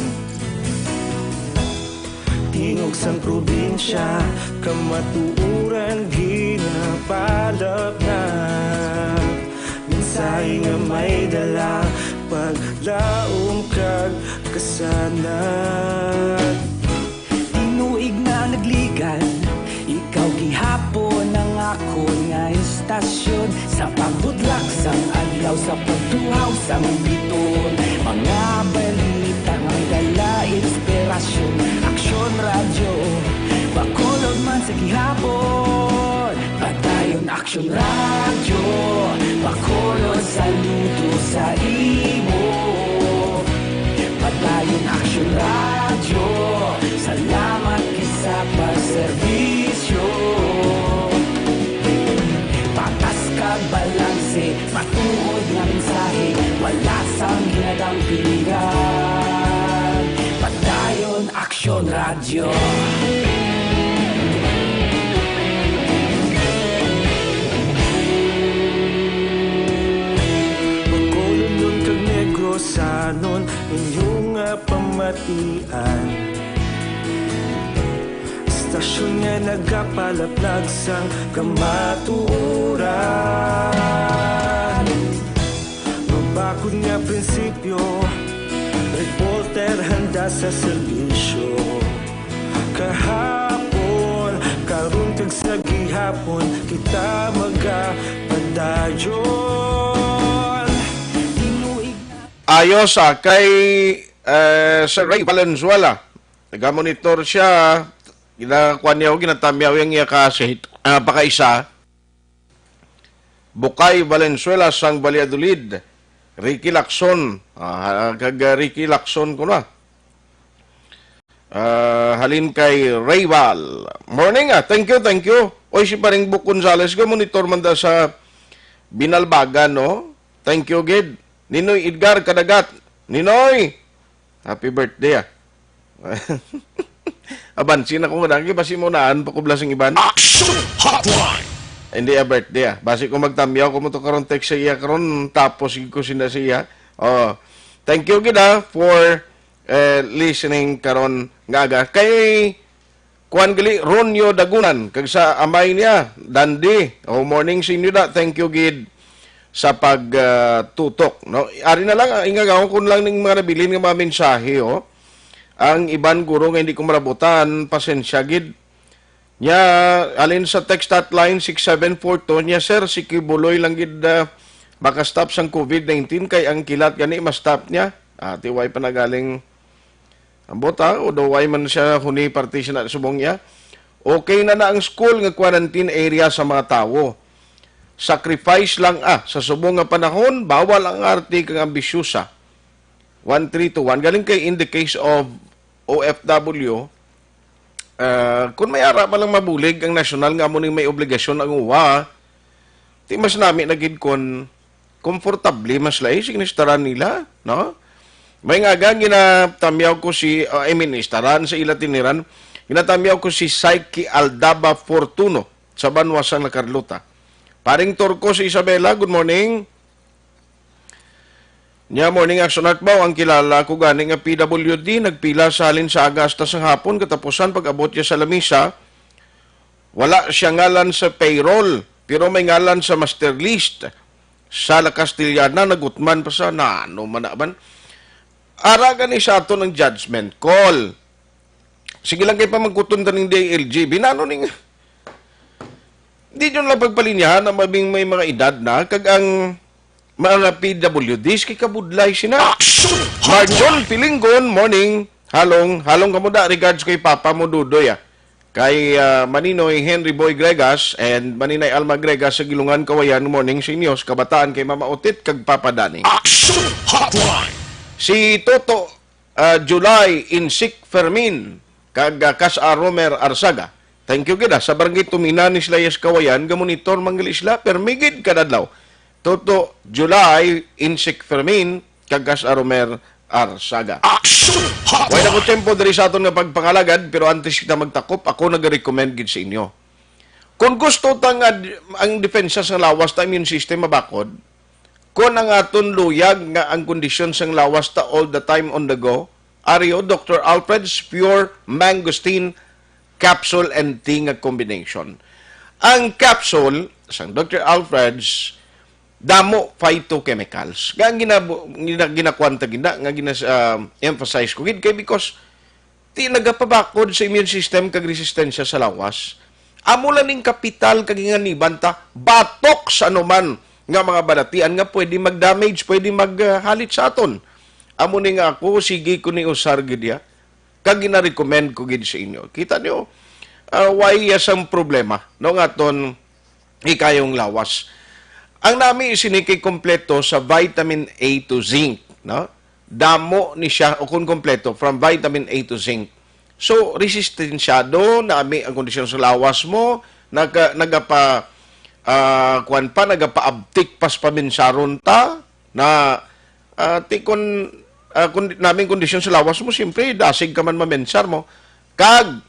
Tingog sang probinsya, kamatuoran ginapalapnap. Mensahe nga may dala, paglaom kag kasanag. Tinuig na nagligan, ikaw gihapon ang akon nga istasyon. Sa pagbudlak sang adlaw, sa pagtuhaw sang biton, mga balita nga may dala inspirasyon. Aksyon Radyo, Bacolod man sa gihapon. Padayon Aksyon Radyo, Bacolod, saludo sa imo. Padayon Aksyon Radyo, salamat gid sa pagserbisyo. Patas kag balanse, matuod nga mensahe, wala sang ginadampigan. Padayon Aksyon Radyo. Bacolodnon kag Negrosanon, inyo nga pamatian. Istasyon nga nagapalaplag sang kamatuoran. Mabakod nga prinsipyo, reporter handa sa serbisyo. Kahapon, karon kag sa gihapon, kita magapadayon. Tinuig na. Ayos, ah, kay, eh, Sir Ray Valenzuela. Nagamonitor siya. Ginakuan niya o ginatamyaw yung iya ka-, ah, pakaisa. Bukay Valenzuela sang Valladolid. Ricky Lacson. Ah, kag, ah, Ricky Lacson ko na. Ah, halin kay Rayval. Morning, ah. Thank you, thank you. Oy, si Paring Buk Gonzales, ga monitor man da sa Binalbagan, no? Thank you, gid. Ninoy Edgar Kadagat. Ninoy! Happy birthday, ah. Abansi na ko nga dagi, basi mo naan pa kubla sing iban. Action Hotline! Hindi, ah, birthday, ah. Basi ko magtamyaw ko mo to karon text sa iya karon, tapos ko sinda sa iya. Oh. Thank you gid, ah, for, eh, listening karon nga aga. Kay kuan gali, Ronyo Dagunan, kag sa amay niya, Dandi. Oh, morning sa inyo da. Thank you gid sa pag, ah, tutok, no? Ari na lang, ah, ingagawon ko lang ning mga nabilin nga mga mensahe, oh. Ang iban guro nga hindi ko marabutan, pasensya gid. Nya, alin sa text hotline six seven four two, nya, "Sir, si Kibuloy lang gid, ah, makastop sang covid nineteen kay ang kilat gani ma-stop niya." Ah, ti way pa nagaling ang bota, o daw way man siya huni parte siya na subong niya. Okay na na ang school nga quarantine area sa mga tawo. Sacrifice lang, ah, sa subong nga panahon, bawal ang arte kag ambisyosa. One three two one. Galing kay in the case of O F W, ah, kung may ara pa lang mabulig ang nasyonal nga amo ning may obligasyon ang uwa, ti mas nami na gid kon komportable mas lahi sa ginistaran nila, no? May nga aga, ginatamyaw ko si, uh, I mean, istaran sa ila tiniran, ginatamyaw ko si Psyche Aldaba Fortuno sa banwa sang La Carlota. Paring Turco sa Isabela, good morning. Nya, morning, Action Art Baw. Ang kilala ko gani nga P W D, nagpila sa halin sa aga hasta sa hapon, katapusan pag-abot niya sa lamisa, wala siya ngalan sa payroll, pero may ngalan sa master list. Sa La Castellana, nagutman pa sa, na ano man naman. Ara gani sa aton ang judgment call. Sige lang kay pamangkuton ta ning D I L G. Binano ning, di nyo lang pagpalinyahan ang mabing may mga edad na, kag ang mga P W Ds kay kabudlay sina. Action! Marjon Pilingon, morning. Halong, halong kamo da, regards kay Papa mo, Dudoy, ah. Kay, ah, Maninoy Henry Boy Gregas and Maninay Alma Gregas sa Gilungan, Kawayan, morning sa inyo, sa kabataan kay Mama Otit kag Papa Dani. Action Hotline! Si Toto, ah, July Insik Fermin, kag, ah, Kas A Romer Arsaga. Thank you gid, ah. Sa Barangay Tuminan ni sila, yes, Kawayan, gamonitor man gali sila, permi gid kada adlaw. Toto July Insik Fermin, kag Kas A Romer Arsaga. Action Hotline! Way na ko tempo diri sa aton nga pagpangalagad, pero antes kita magtakop, ako nag-recommend gid sa inyo. Kung gusto ta nga d-, ang depensa sa lawas ta, immune system, mabakod, kung ang aton luyag nga ang kondisyon sang lawas ta all the time on the go, aryo, Doctor Alfred's Pure Mangosteen Capsule and Tea nga combination. Ang capsule sang Doctor Alfred's, damo phytochemicals. Nga ang ginabu-, gina-, ginakuan ta gina-, nga ginas-, ah, emphasize ko gid kay because ti nagapabakod sa immune system kag resistensya sa lawas. Amo lang ning kapital kag ginganiban ta batok sa anuman nga mga balatian nga pwede mag-damage, pwede maghalit sa aton. Amo ni nga ako, sige ko ni usar gid ya. Kag gina-recommend ko gid sa inyo. Kita niyo, ah, why ya sang problema, no, nga aton ikayong lawas. Ang nami sini kay kompleto sa vitamin A to zinc, no? Damo ni siya o kung kompleto from vitamin A to zinc. So, resistensyado nami ang kondisyon sa lawas mo, naga-, nagapa, ah, kuwan pa, nagapaabtik pas paminsaron ta, na, ah, ti kun, ah, kun, naming kondisyon sa lawas mo, siyempre, dasig ka man mamensar mo. Kag,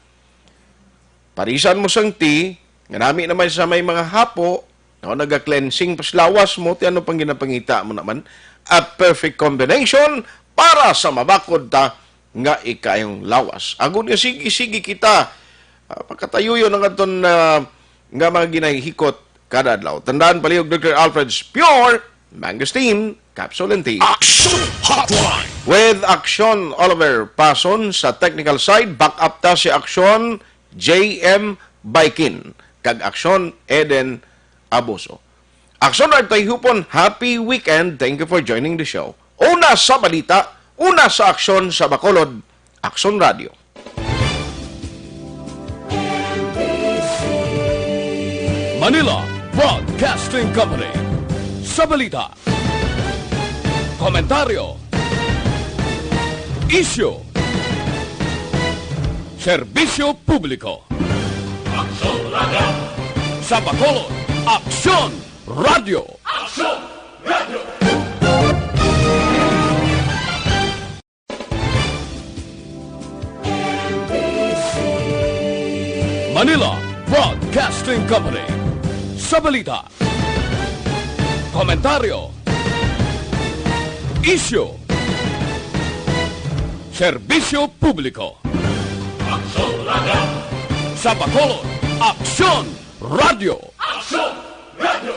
parisan mo sang tea, nga nami naman sa may mga hapo, no, naga-cleansing pas lawas mo, ti ano pang ginapangita mo naman, a perfect combination para sa mabakod ta nga ikayong lawas. Agod nga sige, sige kita, ah, pagkatayuyon ang aton, ah, nga mga ginahikot kada adlaw. Tandaan, palihog Doctor Alfred's Pure Mangosteen Capsule and Tea. Action Hotline! With Action Oliver Pason sa technical side, back up ta si Action J M Baikin, kag Action Eden Abuso. Action Art Tayhupon, happy weekend. Thank you for joining the show. Una sa balita, una sa aksyon sa Bacolod, Action Radio. Manila Broadcasting Company. Sa balita, komentaryo, isyu, serbisyo publiko. Aksyon Radio. Sa Bacolod, Aksyon Radio. Aksyon Radio. Manila Broadcasting Company. Sa balita, komentaryo, isyu, serbisyo publiko. Aksyon Radio. Sa Bacolod, Aksyon Radio. Aksyon Radio.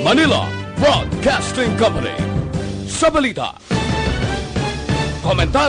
Manila Broadcasting Company. Sa balita, komentaryo,